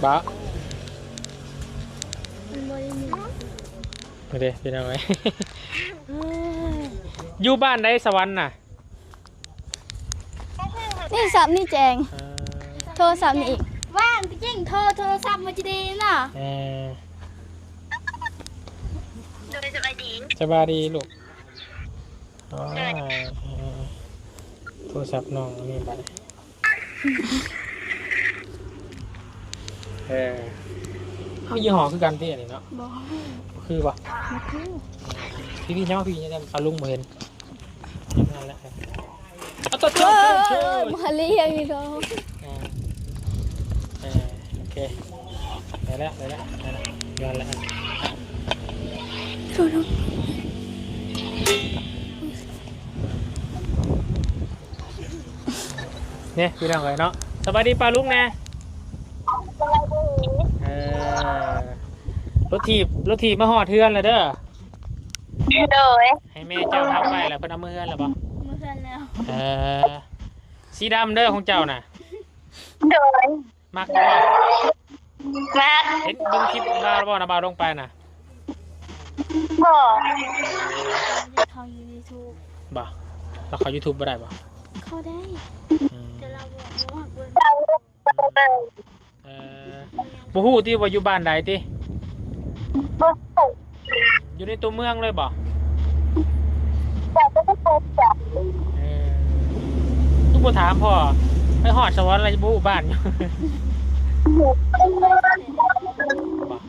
ບະ ມັນບໍ່ໄດ້ຍິນ. ເດ້ພີ່ນ້ອງເອີຍ ຢູ່ບ້ານໃດສະຫວັນນະ? ນີ້ສັບນີ້ແຈ້ງ ເອີ ໂທລະສັບນີ້ອີກ. ວ່າງຈິງໂທ ໂທລະສັບມັນຈະດີນະ. ເອີ ໂດຍ ສະບາຍດີ ສະບາຍດີລູກ. ໂອ້ຍ ໂທລະສັບນ້ອງອັນນີ້ບັດ. ເອີ ເຮົາຍີ່ຫໍ້ຄືກັນຕິອັນນີ້ເນາະ? ບໍ່ ບໍ່ຄືບໍ່? ບໍ່ຄື. ພີ່ໆ ເນາະ ພີ່ໆ ເນາະ ປ້າລຸງບໍ່ເຫັນ. ນັ້ນແຫຼະ ເອົາໂຕ ໂຕ ໂຕ ໂຕ ມາລ້ຽງນີ້ເນາະ. ເອີ ເອີ ໂອເຄ ໄດ້ແລ້ວ ໄດ້ແລ້ວ ໄດ້ແລ້ວ ຍ້ອນແລ້ວ. ໂທ ໂທ ນີ້ພີ່ນ້ອງເອີຍເນາະ. ສະບາຍດີປ້າລຸງແດ່. ເອີ ລົດຖີບ ລົດຖີບມາຮອດເຮືອນແລ້ວເດີ. ໂດຍ. ໃຫ້ແມ່ເຈົ້າຮັບໄວ້ແລ້ວ ເພິ່ນເອົາເມືອເຮືອນແລ້ວບໍ່? ເມືອເຮືອນແລ້ວ. ເອີ ສີດຳເດີຂອງເຈົ້ານະ. ໂດຍ. ມັກບໍ່? ມັກ. ເຫັນເບິ່ງຄລິບລາວບໍ່ນະ ບ່າວລົງໄປນະ? ບໍ່. ເຂົ້າຢູທູບ. ບໍ່? ລາວເຂົ້າຢູທູບບໍ່ໄດ້ບໍ່? ເຂົ້າໄດ້. ອືມ ແຕ່ລາວບໍ່ ບໍ່ມັກເບິ່ງ. ເອີ ບໍ່ຮູ້ຕິວ່າຢູ່ບ້ານໃດຕິ? ບໍ່ຮູ້. ຢູ່ໃນຕົວເມືອງເລີຍບໍ່? ເອີ ຄືບໍ່ຖາມພໍ່? ໄປຮອດສະຫວັນແລ້ວບໍ່ຮູ້ບ້ານຢູ່. ບໍ່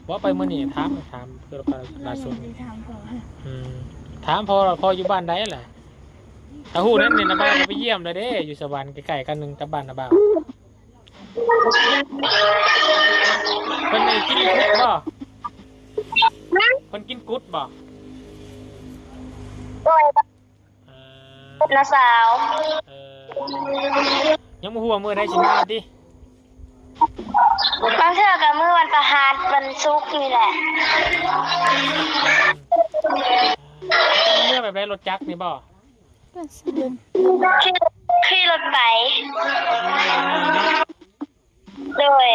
ບໍ່ ໄປມື້ນີ້ ຖາມ ຖາມເພື່ອໄປລ່າສຸດນີ້. ອືມ ຖາມພໍ່ ພໍ່ຢູ່ບ້ານໃດລະ? ຖ້າຮູ້ນັ້ນນີ້ ນ້າບ່າວກໍໄປຢ້ຽມແລ້ວເດ້ ຢູ່ສະຫວັນໃກ້ໆກັນໜຶ່ງກັບບ້ານນ້າບ່າວ. ເພິ່ນໄດ້ກິນກຸດບໍ່? ເພິ່ນກິນກຸດບໍ່? ໂດຍ ເອີ ກຸດນ້າສາວ. ເອີ ຍັງບໍ່ຮູ້ວ່າມື້ໃດຊິມາຕິ? ບາງເທື່ອກໍມື້ວັນພະຫັດ ວັນສຸກນີ້ແຫຼະ. ເມືອແບບໃດ? ລົດຈັກນີ້ບໍ່? ຂີ່ ຂີ່ລົດໄປ. ໂດຍ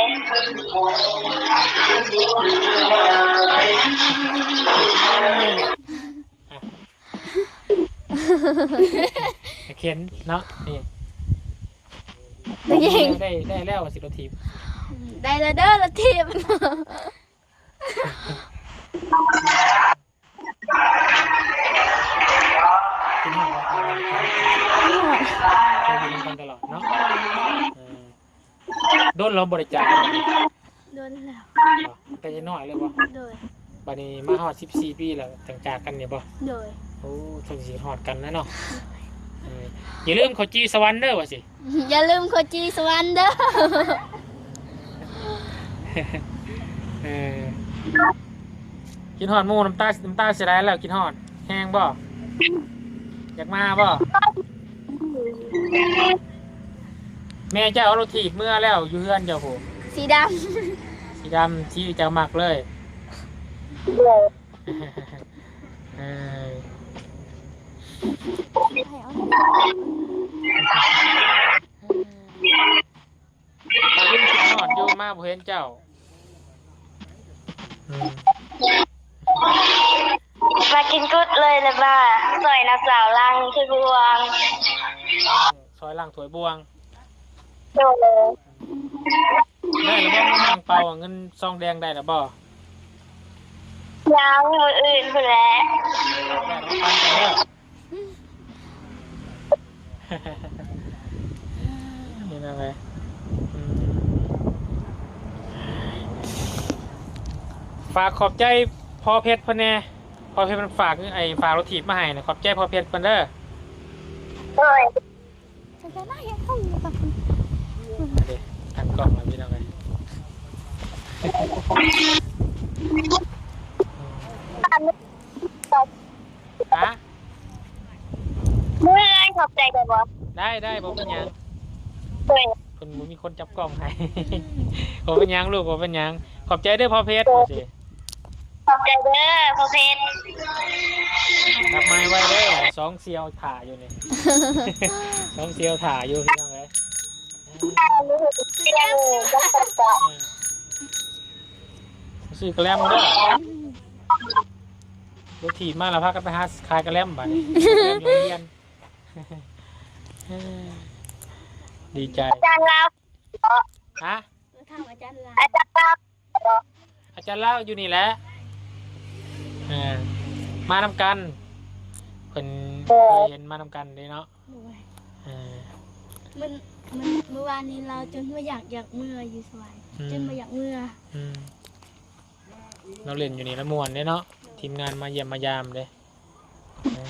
ເຂັນເນາະ ນີ້ ໄດ້ ໄດ້ແລ້ວວ່າຊິລົດຖີບ ໄດ້ແລ້ວເດີລົດຖີບ. ຄິດຮອດບໍ່? ຄິດຮອດ ເຄີຍຢູ່ນຳກັນຕະຫຼອດເນາະ. ເອີ ດົນແລ້ວບໍ່ໄດ້ຈາກກັນ? ດົນແລ້ວ. ບໍ່? ແຕ່ນ້ອຍເລີຍບໍ່? ໂດຍ. ບັດນີ້ມາຮອດສິບສີ່ປີແລ້ວ ຈັ່ງຈາກກັນນີ້ບໍ່? ໂດຍ. ໂອ້ ຈັ່ງຊິຮອດກັນນະເນາະ. ເອີ ຢ່າລືມເຂົ້າຈີ່ສະຫວັນເດີວ່າຊິ. ຢ່າລືມເຂົ້າຈີ່ສະຫວັນເດີ. ເອີ ຄິດຮອດໝູ່ ນ້ຳຕາ ນ້ຳຕາຊິໄຫຼແລ້ວ. ຄິດຮອດແຮງບໍ່? ຢາກມາບໍ່? ແມ່ເຈົ້າເອົາລົດຖີບເມືອແລ້ວ ຢູ່ເຮືອນເຈົ້າພຸ້ນ ສີດຳ ສີດຳ ສີເຈົ້າມັກເລີຍ. ເອີ ໃຜເອົາ ປາລຸງຄິດຮອດຢູ່ ມາບໍ່ເຫັນເຈົ້າ. ອືມ ມາກິນກຸດເລີຍລະວ່າ ຊ່ອຍນ້າສາວລ້າງຖ້ວຍບ່ວງ. ຊ່ອຍລ້າງຖ້ວຍບ່ວງ. ໂດຍ. ໄດ້ລະບໍ່ ເງິນອັ່ງເປົາ ເງິນຊອງແດງໄດ້ລະບໍ່? ຍັງ ມື້ອື່ນພຸ້ນແຫຼະ. ໄດ້ລະບໍ່ ປັນກັນເດີ. ນີ້ນະເວີຍ ອືມ ຝາກຂອບໃຈພໍ່ເພັດເພິ່ນແດ່. ພໍ່ເພັດເພິ່ນຝາກ ໄອ້ ຝາກລົດຖີບມາໃຫ້ນະ. ຂອບໃຈພໍ່ເພັດເພິ່ນເດີ. ໂດຍ. ເດ້ ຕັ້ງກ້ອງແລ້ວພີ່ນ້ອງເອີຍ. ຮະ? ເມື່ອຍ ຂອບໃຈໄດ້ບໍ່? ໄດ້ ໄດ້ ບໍ່ເປັນຫຍັງ. ໂດຍ. ເພິ່ນບໍ່ມີຄົນຈັບກ້ອງໃຫ້. ບໍ່ເປັນຫຍັງລູກ ບໍ່ເປັນຫຍັງ. ຂອບໃຈເດີພໍ່ເພັດ. ໂດຍ. ວ່າຊິ ຂອບໃຈເດີພໍ່ເພັດ. ກັບມາໄວເດີ ສອງສ່ຽວຖ້າຢູ່ນີ້ ສອງສ່ຽວຖ້າຢູ່ພີ່ນ້ອງເອີຍ. ຊື້ກະແລັມເດີ ລົດຖີບມາແລ້ວພາກັນໄປຫາຂາຍກະແລັມບາດນີ້. ກະແລັມຢູ່ໂຮງຮຽນ. ດີໃຈ. ອາຈານລາວ ຮະ? ຖາມອາຈານລາວ ອາຈານລາວ ອາຈານລາວຢູ່ນີ້ແຫຼະ. ເອີ ມານຳກັນ ເພິ່ນ ເອີ ເຄີຍເຫັນມານຳກັນເດ້ເນາະ. ໂດຍ. ເອີ ມື້ ມື້ ມື້ວານນີ້ລາວຈົນບໍ່ຢາກ ຢາກເມືອຢູ່ສະຫວັນ. ອືມ ຈົນບໍ່ຢາກເມືອ. ອືມ ລາວຫຼິ້ນຢູ່ນີ້ລະມ່ວນເດ້ເນາະ. ໂດຍ. ທີມງານມາຢ້ຽມມາຢາມເດ້. ເອີ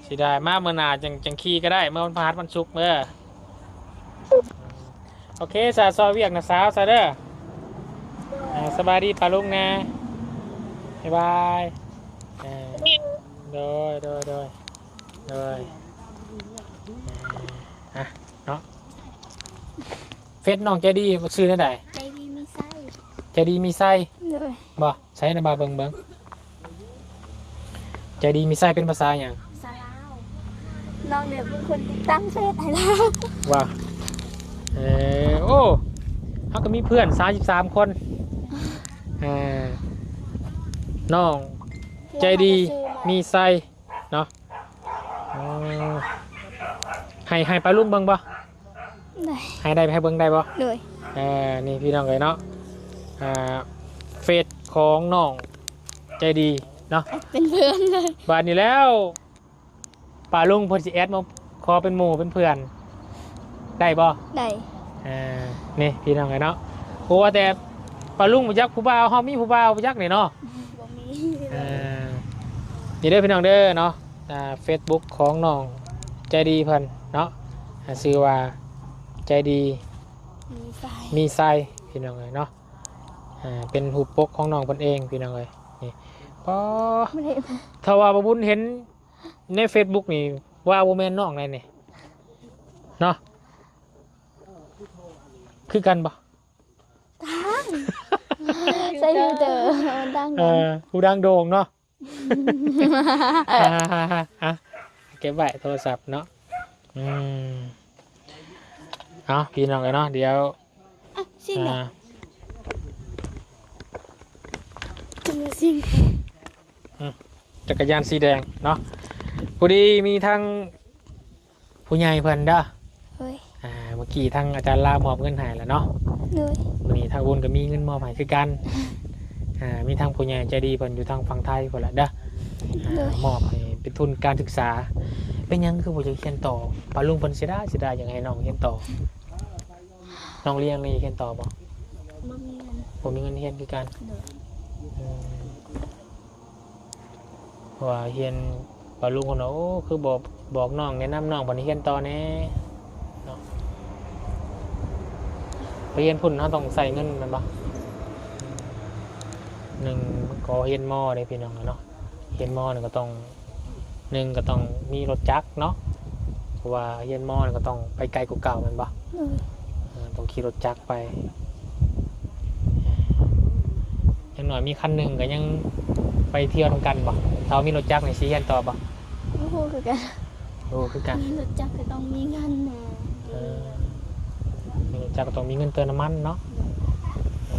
ເສຍດາຍ ມາມື້ໜ້າຈັ່ງ ຈັ່ງຂີ່ກໍໄດ້ ເມື່ອວັນພະຫັດວັນສຸກເດີ. ໂອເຄ ສາ ຊອຍວຽກນະສາວຊະເດີ. ເອີ ສະບາຍດີປ້າລຸງແນ່ ບາຍບາຍ. ເອີ ໂດຍ ໂດຍ ໂດຍ ໂດຍ. ອ່ະ ເນາະ ເຟສນ້ອງໃຈດີ ຊື່ແນວໃດ? ໃຈດີມີໄຊ. ໃຈດີມີໄຊ. ໂດຍ. ບໍ່? ໃສນະ ມາເບິ່ງ ເບິ່ງ ໃຈດີມີໄຊເປັນພາສາຫຍັງ? ພາສາລາວ. ນ້ອງເດເປັນຄົນຕັ້ງເຟສໃຫ້ລາວ. ວ່າ ເອີ ໂອ້ ເຮົາກໍມີເພື່ອນສາມສິບສາມຄົນ. ເອີ ນ້ອງໃຈດີມີໄຊເນາະ. ໂອ້ ໃຫ້ ໃຫ້ປ້າລຸງເບິ່ງບໍ່? ໄດ້. ໃຫ້ໄດ້ ໃຫ້ເບິ່ງໄດ້ບໍ່? ໂດຍ. ເອີ ນີ້ພີ່ນ້ອງເອີຍເນາະ ອ່າ ເຟສຂອງນ້ອງ ໃຈດີເນາະ ແອັດເປັນເພື່ອນເລີຍ. ບາດນີ້ແລ້ວ ປ້າລຸງເພິ່ນຊິແອັດມາຂໍເປັນໝູ່ເປັນເພື່ອນ ໄດ້ບໍ່? ໄດ້. ອ່າ ນີ້ພີ່ນ້ອງເອີຍເນາະ ບໍ່ວ່າແຕ່ປ້າລຸງບໍ່ຈັກຜູ້ບ່າວ ເຮົາມີຜູ້ບ່າວບໍ່ຈັກນີ້ເນາະ. ບໍ່ມີ. ອ່າ ນີ້ເດີພີ່ນ້ອງເດີເນາະ ອ່າ ເຟສບຸກຂອງນ້ອງໃຈດີເພິ່ນເນາະ ອ່າ ຊື່ວ່າໃຈດີມີໄຊ ມີໄຊ ພີ່ນ້ອງເອີຍເນາະ. ອ່າ ເປັນຮູບປົກຂອງນ້ອງເພິ່ນເອງ ພີ່ນ້ອງເອີຍ ນີ້. ປໍ ບໍ່ໄດ້ ຖ້າວ່າບໍ່ບຸນເຫັນໃນເຟສບຸກນີ້ ວ່າບໍ່ແມ່ນນ້ອງໃດນີ້ເນາະ. ຄືກັນບໍ່? ຕ່າງ ໃສ່ຟິວເຕີ ມັນຕ່າງກັນ ເອີ ຜູ້ດັງໂດ່ງເນາະ. ອ່າ ເກັບໄວ້ໂທລະສັບເນາະ. ອືມ ເອົາ ພີ່ນ້ອງເອີຍເນາະ ດຽວ ອ່ະ ຊິງ ອ່າ ຊິງ ອືມ ຈັກກະຍານສີແດງເນາະ. ພໍດີມີທາງຜູ້ໃຫຍ່ເພິ່ນເດີ ໂດຍ ອ່າ ເມື່ອກີ້ທາງອາຈານລາວມອບເງິນໃຫ້ແລ້ວເນາະ. ໂດຍ ມື້ນີ້ທາງບຸນກໍມີເງິນມອບໃຫ້ຄືກັນ. ອ່າ ມີທາງຜູ້ໃຫຍ່ໃຈດີເພິ່ນຢູ່ທາງຝັ່ງໄທພຸ້ນແຫຼະເດີ ອ່າ ໂດຍ ມອບໃຫ້ເປັນທຶນການສຶກສາ. ເປັນຫຍັງຄືບໍ່ຢາກຮຽນຕໍ່? ປ້າລຸງເພິ່ນເສຍດາຍ ເສຍດາຍ ຢາກໃຫ້ນ້ອງຮຽນຕໍ່. ນ້ອງລຽງນີ້ຮຽນຕໍ່ບໍ່? ບໍ່ມີເງິນ ບໍ່ມີເງິນຮຽນຄືກັນ. ໂດຍ ອືມ ເພາະວ່າຮຽນ ປ້າລຸງເພິ່ນວ່າ ໂອ້ ຄືບໍ່ບອກນ້ອງ ແນະນຳນ້ອງເພິ່ນໃຫ້ຮຽນຕໍ່ແດ່ເນາະ. ໄປຮຽນພຸ້ນເຮົາຕ້ອງໃຊ້ເງິນແມ່ນບໍ່? ໜຶ່ງກໍຮຽນ ມໍ ເດ້ພີ່ນ້ອງເນາະ. ຮຽນ ມໍ ນີ້ກໍຕ້ອງ ໜຶ່ງກໍຕ້ອງມີລົດຈັກເນາະ ເພາະວ່າຮຽນ ມໍ ນີ້ກໍຕ້ອງໄປໄກກວ່າເກົ່າແມ່ນບໍ່? ໂດຍ ເອີ ຕ້ອງຂີ່ລົດຈັກໄປ. ຢ່າງໜ້ອຍມີຄັນໜຶ່ງກໍຍັງໄປທ່ຽວນຳກັນບໍ່? ຖ້າມີລົດຈັກນີ້ຊິຮຽນຕໍ່ບໍ່? ບໍ່ຮູ້ຄືກັນ ບໍ່ຮູ້ຄືກັນ. ມີລົດຈັກກໍຕ້ອງມີເງິນນະ. ເອີ ມີລົດຈັກກໍຕ້ອງມີເງິນເຕີມນ້ຳມັນເນາະ. ເອີ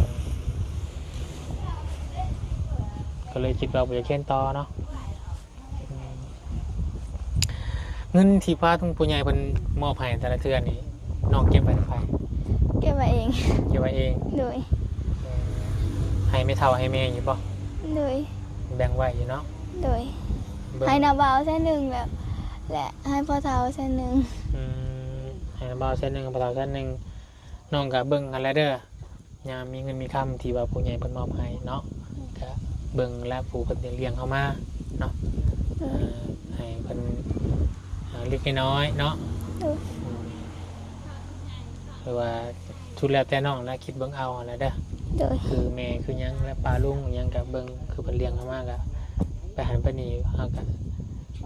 ກໍເລີຍຄິດວ່າບໍ່ຢາກຮຽນຕໍ່ເນາະ. ອືມ ເງິນທີ່ພາທາງຜູ້ໃຫຍ່ເພິ່ນມອບໃຫ້ແຕ່ລະເທື່ອນີ້ ນ້ອງເກັບໄວ້ນຳໃຜ? ເກັບໄວ້ເອງ. ເກັບໄວ້ເອງ. ໂດຍ ໃຫ້ແມ່ເຖົ້າໃຫ້ແມ່ຢູ່ບໍ່? ໂດຍ ແບ່ງໄວ້ຢູ່ເນາະ. ໂດຍ ເບິ່ງ ໃຫ້ນ້າບ່າວແສນໜຶ່ງ ແລ້ວ ແລະ ໃຫ້ພໍ່ເຖົ້າແສນໜຶ່ງ. ອືມ ໃຫ້ນ້າບ່າວແສນໜຶ່ງ ໃຫ້ພໍ່ເຖົ້າແສນໜຶ່ງ. ນ້ອງກໍເບິ່ງຫັ້ນແຫຼະເດີ ຍາມມີເງິນມີຄຳທີ່ວ່າຜູ້ໃຫຍ່ເພິ່ນມອບໃຫ້ເນາະ ກໍເບິ່ງແລະ ຜູ້ເພິ່ນຈະລ້ຽງເຮົາມາເນາະ. ເອີ ເອີ ໃຫ້ເພິ່ນ ເອີ ເລັກໆນ້ອຍໆເນາະ. ໂດຍ ອືມ ຫຼືວ່າສຸດແລ້ວແຕ່ນ້ອງແຫຼະ ຄິດເບິ່ງເອົາຫັ້ນແຫຼະເດີ. ໂດຍ ຄືແມ່ຄືຫຍັງ ແລະ ປ້າລຸງອີ່ຫຍັງ ກໍເບິ່ງ ຄືເພິ່ນລ້ຽງເຮົາມາ ກໍໄປຫັ້ນໄປນີ້ ເຮົາກໍ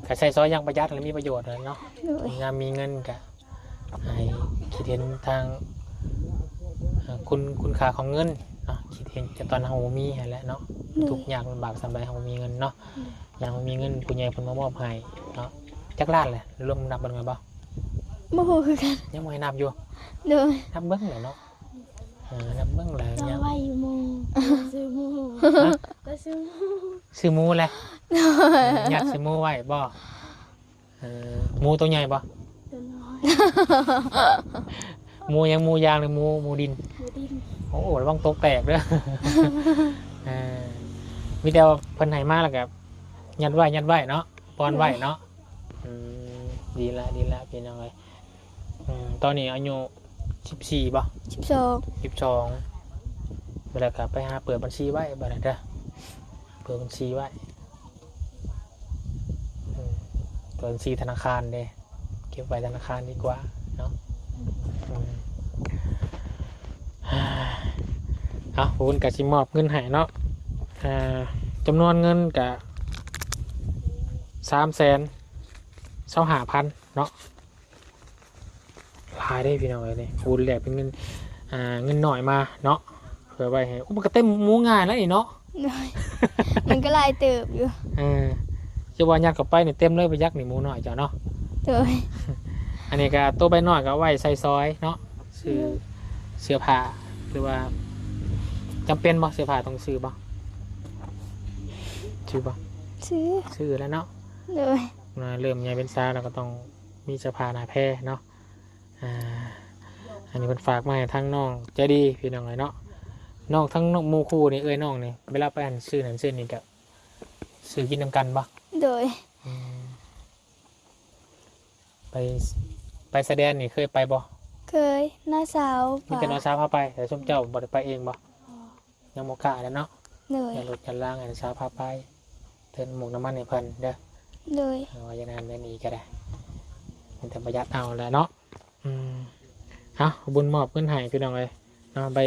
ກໍໃຊ້ສອຍຢ່າງປະຢັດ ແລະ ມີປະໂຫຍດຫັ້ນແຫຼະເນາະ. ໂດຍ ຍາມມີເງິນກໍ ໃຫ້ຄິດເຫັນທາງ ເອີ ຄຸນ ຄຸນຄ່າຂອງເງິນເນາະ ຄິດເຫັນແຕ່ຕອນເຮົາບໍ່ມີຫັ້ນແຫຼະເນາະ. ໂດຍ ທຸກຍາກລຳບາກສ່ຳໃດເຮົາບໍ່ມີເງິນເນາະ. ໂດຍ ຍາມເຮົາມີເງິນຜູ້ໃຫຍ່ເພິ່ນມາມອບໃຫ້ເນາະ. ຈັກລ້ານແຫຼະ ລວມນັບເບິ່ງແລ້ວບໍ່? ບໍ່ຮູ້ຄືກັນ ຍັງບໍ່ໃຫ້ນັບຢູ່. ໂດຍ ນັບເບິ່ງແຫຼະເນາະ. ເອີ ນັບເບິ່ງແຫຼະ ຍັງໄວຢູ່ໝູ່ ຊື້ໝູ່ ຮະ? ກໍຊື້ໝູ່ ຊື້ໝູ່ແຫຼະ. ໂດຍ ຍັດຊື້ໝູ່ໄວ້ບໍ່? ເອີ ໝູໂຕໃຫຍ່ບໍ່? ໂຕນ້ອຍ ໝູຫຍັງ? ໝູຢາງ ຫຼື ໝູ ໝູດິນ? ໝູດິນ. ໂອ້ ລະວັງຕົກແຕກເດີ. ເອີ ມີແຕ່ວ່າເພິ່ນໃຫ້ມາແລ້ວກໍຍັດໄວ້ ຍັດໄວ້ເນາະ ປ້ອນໄວ້ເນາະ. ໂດຍ ອືມ ດີລະ ດີລະ ພີ່ນ້ອງເອີຍ. ອືມ ຕອນນີ້ອາຍຸສິບສີ່ບໍ່? ສິບສອງ ສິບສອງ. ແລ້ວກໍໄປຫາເປີດບັນຊີໄວ້ບາດນີ້ເດີ ເປີດບັນຊີໄວ້. ອືມ ເປີດບັນຊີທະນາຄານເດ້ ເກັບໄວ້ທະນາຄານດີກວ່າເນາະ. ອືມ ເອົາ ເພິ່ນກໍຊິມອບເງິນໃຫ້ເນາະ. ອ່າ ຈຳນວນເງິນກໍສາມແສນຊາວຫ້າພັນເນາະ. ຫຼາຍເດ້ພີ່ນ້ອງເອີຍ ນີ້ຄູນແລກເປັນເງິນ ອ່າ ເງິນນ້ອຍມາເນາະ ເພື່ອໄວ້ໃຫ້ ໂອ້ ມັນກໍເຕັມໝູງ່າຍແລ້ວນີ້ເນາະ. ໂດຍ ມັນກໍຫຼາຍເຕີບຢູ່. ເອີ ຈະວ່າຍັດເຂົ້າໄປນີ້ເຕັມເລີຍ ບໍ່ຈັກນີ້ໝູນ້ອຍເຈົ້າເນາະ. ໂດຍ ອັນນີ້ກໍໂຕໃບນ້ອຍກໍເອົາໄວ້ໃສ່ຊອຍເນາະ ຊື້ ໂດຍ ເສື້ອຜ້າ ຫຼືວ່າຈຳເປັນບໍ່ ເສື້ອຜ້າຕ້ອງຊື້ບໍ່? ຊື້ບໍ່? ຊື້ ຊື້ແລ້ວເນາະ. ໂດຍ ເລີ່ມໃຫຍ່ເປັນສາວແລ້ວກໍຕ້ອງ ມີເສື້ອຜ້າໜ້າແພເນາະ. ອ່າ ອັນນີ້ເພິ່ນຝາກມາໃຫ້ທາງນ້ອງໃຈດີພີ່ນ້ອງເອີຍເນາະ. ນ້ອງ ທັງນ້ອງໝູ່ຄູ່ນີ້ ເອື້ອຍນ້ອງນີ້ ເວລາໄປອັນຊື້ນັ້ນຊື້ນີ້ ກໍ ຊື້ກິນນຳກັນບໍ່? ໂດຍ. ອືມ ໄປ ໄປຊາຍແດນນີ້ເຄີຍໄປບໍ່? ເຄີຍ ນ້າສາວ ມີແຕ່ນ້ອງສາວພາໄປ ແຕ່ຊຸມເຈົ້າບໍ່ໄດ້ໄປເອງບໍ່? ຍັງບໍ່ກ້າແຫຼະເນາະ. ໂດຍ. ຢ່າລົດຢ່າລາງ ໃຫ້ນ້າສາວພາໄປ ເຕີມໝູກນ້ຳມັນໃຫ້ເພິ່ນເດີ. ໂດຍ. ເອີ ວ່າຢ່ານັ້ນແມ່ນອີກກໍໄດ້ ມັນຈະປະຢັດເອົາແຫຼະເນາະ. ອືມ ເອົາ ບຸນມອບເງິນໃຫ້ພີ່ນ້ອງເອີຍເນາະ ໃບ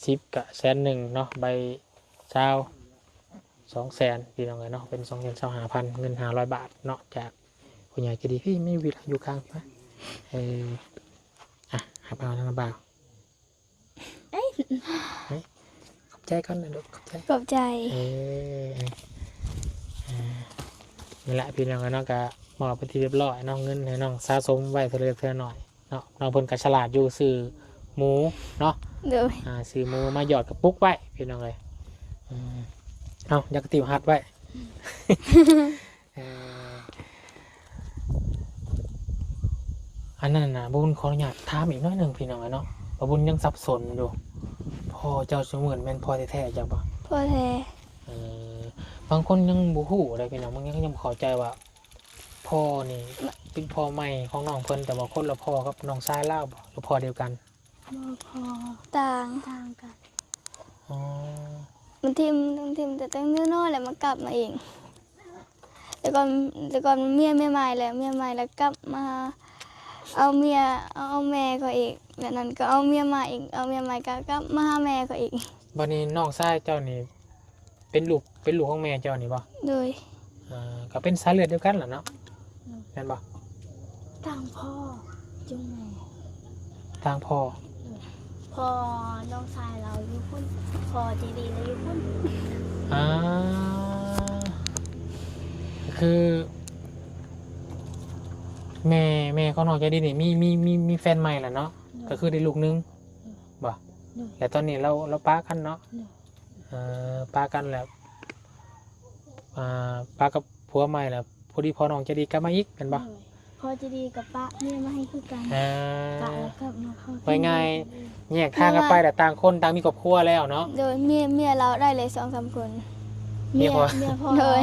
ສິບກະແສນໜຶ່ງເນາະ ໃບຊາວສອງແສນພີ່ນ້ອງເອີຍເນາະ ເປັນສອງແສນຊາວຫ້າພັນ ເງິນຫ້າຮ້ອຍບາດເນາະ ຈາກຜູ້ໃຫຍ່ໃຈດີ. ພີ່ ມີວິດຢູ່ຂ້າງພີ່ມາ ເອີ ອ່ະ ຮັບເອົານຳບ່າວ. ເອີຍ ເອີຍ ຂອບໃຈກ່ອນນະລູກ ຂອບໃຈ ຂອບໃຈ. ເອີ ເອີ ນີ້ແຫຼະພີ່ນ້ອງເນາະ ກະມອບເປັນທີ່ຮຽບຮ້ອຍເນາະ ເງິນໃຫ້ນ້ອງສະສົມໄວ້ເທື່ອເລັກເທື່ອນ້ອຍເນາະ. ນ້ອງເພິ່ນກະສະຫຼາດຢູ່ ຊື້ໝູເນາະ. ໂດຍ. ອ່າ ຊື້ໝູມາຢອດກະປຸກໄວ້ພີ່ນ້ອງເອີຍ. ເອີ ເອົາ ຢາກະຕິວຮັດໄວ້. ເອີ ອັນນັ້ນນະ ບຸນຂໍອະນຸຍາດຖາມອີກໜ້ອຍໜຶ່ງພີ່ນ້ອງເນາະ ວ່າບຸນຍັງສັບສົນຢູ່ ພໍ່ເຈົ້າຊຸມື້ນີ້ແມ່ນພໍ່ແທ້ໆເຈົ້າບໍ່? ພໍ່ແທ້. ເອີ ບາງຄົນຍັງບໍ່ຮູ້ເດ້ພີ່ນ້ອງ ບາງຄົນຍັງບໍ່ເຂົ້າໃຈວ່າພໍ່ນີ້ເປັນພໍ່ໃໝ່ຂອງນ້ອງເພິ່ນ ແຕ່ວ່າຄົນລະພໍ່ກັບນ້ອງຊາຍລາວບໍ່ ຫຼືພໍ່ດຽວກັນ? ບໍ່ພໍ ຕ່າງ ຕ່າງກັນ. ອໍ ມັນຖິ້ມ ມັນຖິ້ມແຕ່ຕັ້ງແຕ່ນ້ອຍໆ ແລ້ວມັນກັບມາເອງ. ແຕ່ກ່ອນ ແຕ່ກ່ອນມັນເມຍ ເມຍໃໝ່ແລ້ວ ເມຍໃໝ່ແລ້ວກັບມາເອົາເມຍ ເອົາ ເອົາແມ່ເຂົາອີກ ແບບນັ້ນກໍເອົາເມຍໃໝ່ອີກ ເອົາເມຍໃໝ່ກໍກັບມາຫາແມ່ເຂົາອີກ. ບັດນີ້ນ້ອງຊາຍເຈົ້ານີ້ ເປັນລູກ ເປັນລູກຂອງແມ່ເຈົ້ານີ້ບໍ່? ໂດຍ. ເອີ ກໍເປັນສາຍເລືອດດຽວກັນລະເນາະ. ໂດຍ. ແມ່ນບໍ່? ຕ່າງພໍ່ ຈຸງແມ່ ຕ່າງພໍ່. ໂດຍ. ພໍ່ນ້ອງຊາຍລາວຢູ່ພຸ້ນ ພໍ່ເຈດີລາວຢູ່ພຸ້ນ. ອ່າ ກໍຄືແມ່ ແມ່ຂອງນ້ອງເຈດີນີ້ມີ ມີ ມີ ມີແຟນໃໝ່ລະເນາະ. ໂດຍ. ກໍຄືໄດ້ລູກໜຶ່ງ. ໂດຍ. ບໍ່? ໂດຍ. ແລ້ວຕອນນີ້ລາວ ລາວປະກັນເນາະ? ໂດຍ. ເອີ ປະກັນແລ້ວ ອ່າ ປະກັບຜົວໃໝ່ແລ້ວ ພໍດີພໍ່ນ້ອງໃຈດີກັບມາອີກແມ່ນບໍ່? ໂດຍ. ພໍ່ໃຈດີກໍປະເມຍໃໝ່ຄືກັນ. ເອີ ປະແລ້ວກັບມາເຂົ້າ ວ່າງ່າຍ ແຍກທາງກັນໄປແລ້ວ ຕ່າງຄົນຕ່າງມີຄອບຄົວແລ້ວເນາະ? ໂດຍ. ເມຍ ເມຍລາວໄດ້ແລ້ວສອງສາມຄົນ. ເມຍ ເມຍພໍ່ ເມຍພໍ່. ໂດຍ.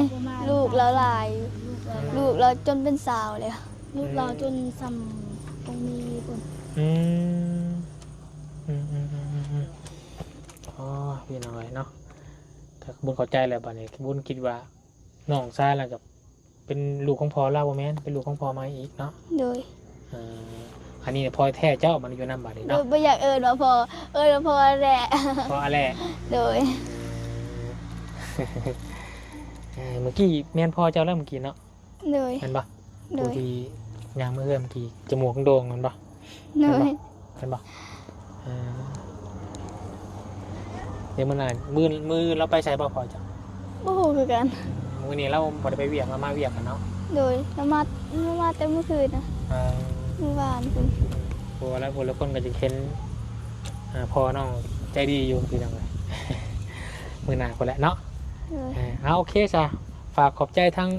ລູກລາວຫຼາຍ ລູກລາວ ລູກລາວຈົນເປັນສາວແລ້ວ. ລູກລາວ ອືມ ຈົນສ່ຳຄົງມີພຸ້ນ. ອືມ ອືມໆໆໆ ອໍ ພີ່ນ້ອງເອີຍເນາະ ກໍບຸນເຂົ້າໃຈແລ້ວ. ບັດນີ້ບຸນຄິດວ່ານ້ອງຊາຍລາວກໍເປັນລູກຂອງພໍ່ລາວ ບໍ່ແມ່ນ ເປັນລູກຂອງພໍ່ໃໝ່ອີກເນາະ? ໂດຍ. ເອີ ອັນນີ້ພໍ່ແທ້ເຈົ້າມາຢູ່ນຳບັດນີ້ເນາະ? ໂດຍ. ບໍ່ຢາກເອີ້ນວ່າພໍ່ ເອີ້ນວ່າພໍ່ແຫຼະ ພໍ່ແຫຼະ. ໂດຍ. ເອີ ເອີ ເມື່ອກີ້ແມ່ນພໍ່ເຈົ້າແລ້ວເມື່ອກີ້ເນາະ? ໂດຍ. ແມ່ນບໍ່? ໂດຍ. ຜູ້ທີ່ຍ່າງມາເຮືອນເມື່ອກີ້ ຈະໝວກໂດ່ງແມ່ນບໍ່? ໂດຍ. ແມ່ນບໍ່? ເອີ ດຽວມື້ໜ້າ ມື້ ມື້ລາວໄປໃສບໍ່ພໍ່ເຈົ້າ? ບໍ່ຮູ້ຄືກັນ. ອືມ ມື້ນີ້ລາວບໍ່ໄດ້ໄປວຽກ ລາວມາວຽກກັນເນາະ? ໂດຍ. ລາວມາ ລາວມາແຕ່ມື້ຄືນນະ. ເອີ ມື້ວານພຸ້ນ. ເພາະວ່າຫຼາຍຜູ້ຫຼາຍຄົນກໍຈະເຫັນ ອ່າ ພໍ່ນ້ອງໃຈດີຢູ່ ພີ່ນ້ອງເອີຍ ມື້ໜ້າພຸ້ນແຫຼະເນາະ. ໂດຍ. ເອີ ເອົາ ໂອເຄຊະ ຝາກຂອບໃຈທາງ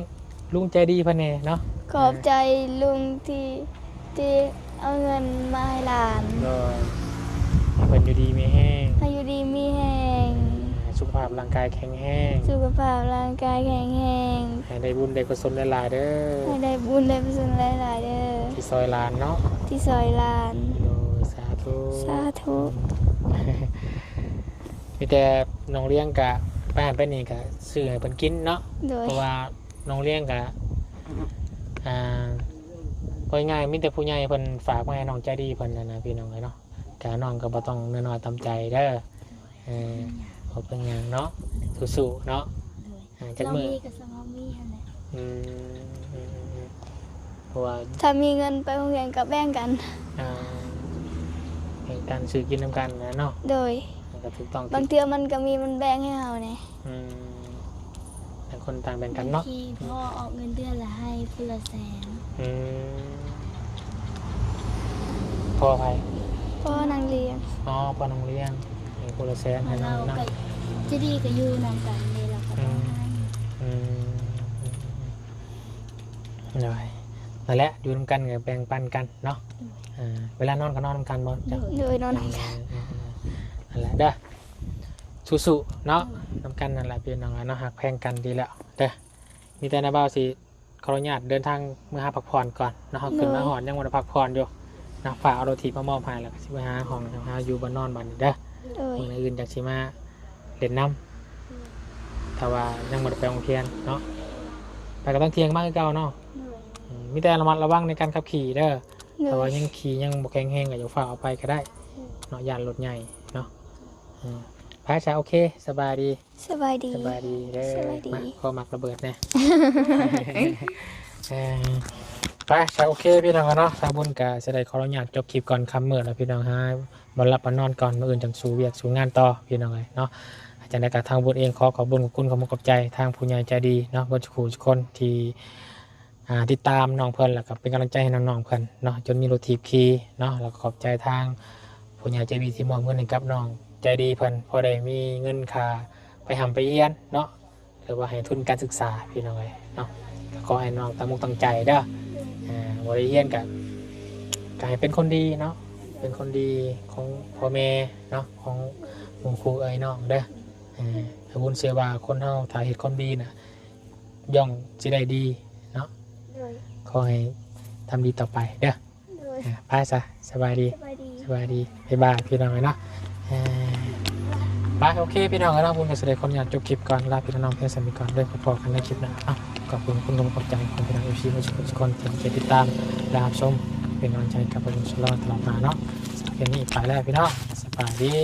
ລຸງໃຈດີເພິ່ນແດ່ເນາະ. ຂອບໃຈ ເອີ ລຸງທີ່ ທີ່ເອົາເງິນມາໃຫ້ຫຼານ. ໂດຍ. ໃຫ້ເພິ່ນຢູ່ດີມີແຮງ ໃຫ້ຢູ່ດີມີແຮງ ເອີ ສຸຂະພາບຮ່າງກາຍແຂງແຮງ ສຸຂະພາບຮ່າງກາຍແຂງແຮງ ໃຫ້ໄດ້ບຸນໄດ້ກຸສົນຫຼາຍໆເດີ ໃຫ້ໄດ້ບຸນໄດ້ກຸສົນຫຼາຍໆເດີ ທີ່ຊ່ອຍຫຼານເນາະ ທີ່ຊ່ອຍຫຼານ. ໂດຍ ສາທຸ ສາທຸ. ມີແຕ່ນ້ອງລ້ຽງກະໄປຫັ້ນໄປນີ້ກະຊື້ໃຫ້ເພິ່ນກິນເນາະ. ໂດຍ. ເພາະວ່ານ້ອງລ້ຽງກະ ອ່າ ເວົ້າງ່າຍໆ ມີແຕ່ຜູ້ໃຫຍ່ເພິ່ນຝາກມາໃຫ້ນ້ອງໃຈດີເພິ່ນຫັ້ນນະ ພີ່ນ້ອງເອີຍເນາະ. ກະນ້ອງກໍບໍ່ຕ້ອງເໜືອນ້ອຍຕ່ຳໃຈເດີ. ເອີ ບໍ່ເປັນຫຍັງເນາະ ສູ້ໆເນາະ. ໂດຍ. ອ່າ ຈັກມື້ ມີກໍສະເໝີມີຫັ້ນແຫຼະ. ອືມ ອືມໆໆ ເພາະວ່າຖ້າມີເງິນໄປໂຮງຮຽນກໍແບ່ງກັນ. ອ່າ ແບ່ງກັນຊື້ກິນນຳກັນນະເນາະ. ໂດຍ. ມັນກໍຖືກຕ້ອງ ບາງເທື່ອມັນກໍມີ ມັນແບ່ງໃຫ້ເຮົາແດ່. ອືມ ຕ່າງຄົນຕ່າງແບ່ງກັນເນາະ. ບາງທີພໍ່ອອກເງິນເດືອນລະໃຫ້ຜູ້ລະແສນ. ອືມ ພໍ່ໃຜ? ພໍ່ນາງລ້ຽງ. ອໍ ພໍ່ນາງລ້ຽງ ໃຫ້ຜູ້ລະແສນ ໃຫ້ນ້ອງນຳ. ເຈດີກໍຢູ່ນຳກັນເດ້ ລາວກໍຕ້ອງໃຫ້. ອືມ ອືມໆໆ ໂດຍ. ນັ້ນແຫຼະ ຢູ່ນຳກັນກໍແບ່ງປັນກັນເນາະ. ໂດຍ. ເອີ ເວລານອນກໍນອນນຳກັນບໍ່ເຈົ້າ? ໂດຍ ນອນນຳກັນ. ເອີ ເອີ ເອີ ນັ້ນແຫຼະເດີ. ໂຊ ສູ້ໆເນາະ ນຳກັນນັ້ນແຫຼະພີ່ນ້ອງເອີຍເນາະ ຮັກແພງກັນດີແລ້ວເດີ. ມີແຕ່ນ້າບ່າວຊິຂໍອະນຸຍາດເດີນທາງເມືອຫາພັກຜ່ອນກ່ອນເນາະ ເຮົາຂຶ້ນມາຮອດຍັງບໍ່ໄດ້ພັກຜ່ອນຢູ່ເນາະ ຝາກເອົາລົດຖີບມາມອບໃຫ້ ແລ້ວກໍຊິໄປຫາຫ້ອງຫາຢູ່ບ່ອນນອນບັດນີ້ເດີ. ໂດຍ ມື້ອື່ນຈັ່ງຊິມາ ເຫຼັ້ນນຳ ແຕ່ວ່າຍັງບໍ່ໄດ້ໄປໂຮງຮຽນເນາະ ໄປກໍຕ້ອງທ່ຽງມາຄືເກົ່າເນາະ. ໂດຍ ອືມ ມີແຕ່ລະມັດລະວັງໃນການຂັບຂີ່ເດີ. ໂດຍ ຖ້າວ່າຍັງຂີ່ຍັງບໍ່ແຂງແຮງກໍຢ່າຟ້າວເອົາໄປກໍໄດ້ເນາະ ຢ້ານລົດໃຫຍ່ເນາະ. ອືມ ໄປຊະ ໂອເຄ ສະບາຍດີ. ສະບາຍດີ ສະບາຍດີເດີ. ສະບາຍດີ. ມາ ຂໍໝາກລະເບີດແດ່. ເອີ ໄປຊະ ໂອເຄ ພີ່ນ້ອງເນາະ ສາວບຸນກໍຊິໄດ້ຂໍອະນຸຍາດຈົບຄລິບກ່ອນ ຄ່ຳມືດແລ້ວພີ່ນ້ອງ ຫາ ບໍ່ຫຼັບບໍ່ນອນກ່ອນ ມື້ອື່ນຈັ່ງສູ້ວຽກສູ້ງານຕໍ່ ພີ່ນ້ອງເອີຍເນາະ. ຈັ່ງໃດກໍທາງບຸນເອງຂໍຂອບບຸນຂອບຄຸນ ຂອບອົກຂອບໃຈທາງຜູ້ໃຫຍ່ໃຈດີເນາະ ເບິດສູ່ຜູ້ສູ່ຄົນທີ່ ອ່າ ຕິດຕາມນ້ອງເພິ່ນ ແລ້ວກໍເປັນກຳລັງໃຈໃຫ້ນ້ອງໆເພິ່ນເນາະ ຈົນມີລົດຖີບຂີ່ເນາະ. ແລ້ວກໍຂອບໃຈທາງຜູ້ໃຫຍ່ໃຈດີທີ່ມອບເງິນໃຫ້ກັບນ້ອງໃຈດີເພິ່ນ ພໍໄດ້ມີເງິນຄ່າໄປຮ່ຳໄປຮຽນເນາະ ຫຼືວ່າໃຫ້ທຶນການສຶກສາ ພີ່ນ້ອງເອີຍເນາະ. ກໍຂໍໃຫ້ນ້ອງຕັ້ງອົກຕັ້ງໃຈເດີ ອ່າ ບໍ່ໄດ້ຮຽນກໍ ກໍໃຫ້ເປັນຄົນດີເນາະ ເປັນຄົນດີຂອງພໍ່ແມ່ເນາະ ຂອງໝູ່ຄູ່ເອື້ອຍນ້ອງເດີ. ເອີ ບຸນເຊື່ອວ່າຄົນເຮົາຖ້າເຮັດຄວາມດີນະ ຍ່ອມຊິໄດ້ດີເນາະ. ໂດຍ ຂໍໃຫ້ທຳດີຕໍ່ໄປເດີ. ໂດຍ ອ່າ ໄປຊະ ສະບາຍດີ. ສະບາຍດີ ສະບາຍດີ ບາຍບາຍ ພີ່ນ້ອງເອີຍເນາະ. ເອີ ບາຍ ໂອເຄ ພີ່ນ້ອງເອີຍເນາະ ບຸນກໍຊິໄດ້ຂໍອະນຸຍາດຈົບຄລິບກ່ອນ ລາພີ່ລານ້ອງພຽງສ່ຳນີ້ກ່ອນເດີ. ພໍ້ກັນໃນຄລິບໜ້າເນາະ. ຂອບຄຸນ ຂອບໃຈຂອງພີ່ນ້ອງເອັຟຊີທຸກຄົນທີ່ຕິດຕາມ ແລະ ຮັບຊົມ ເປັນກຳລັງໃຈກັບບຸນຕະຫຼອດມາເນາະ. ສຳລັບຄລິບນີ້ໄປແລ້ວພີ່ນ້ອງ ສະບາຍດີ.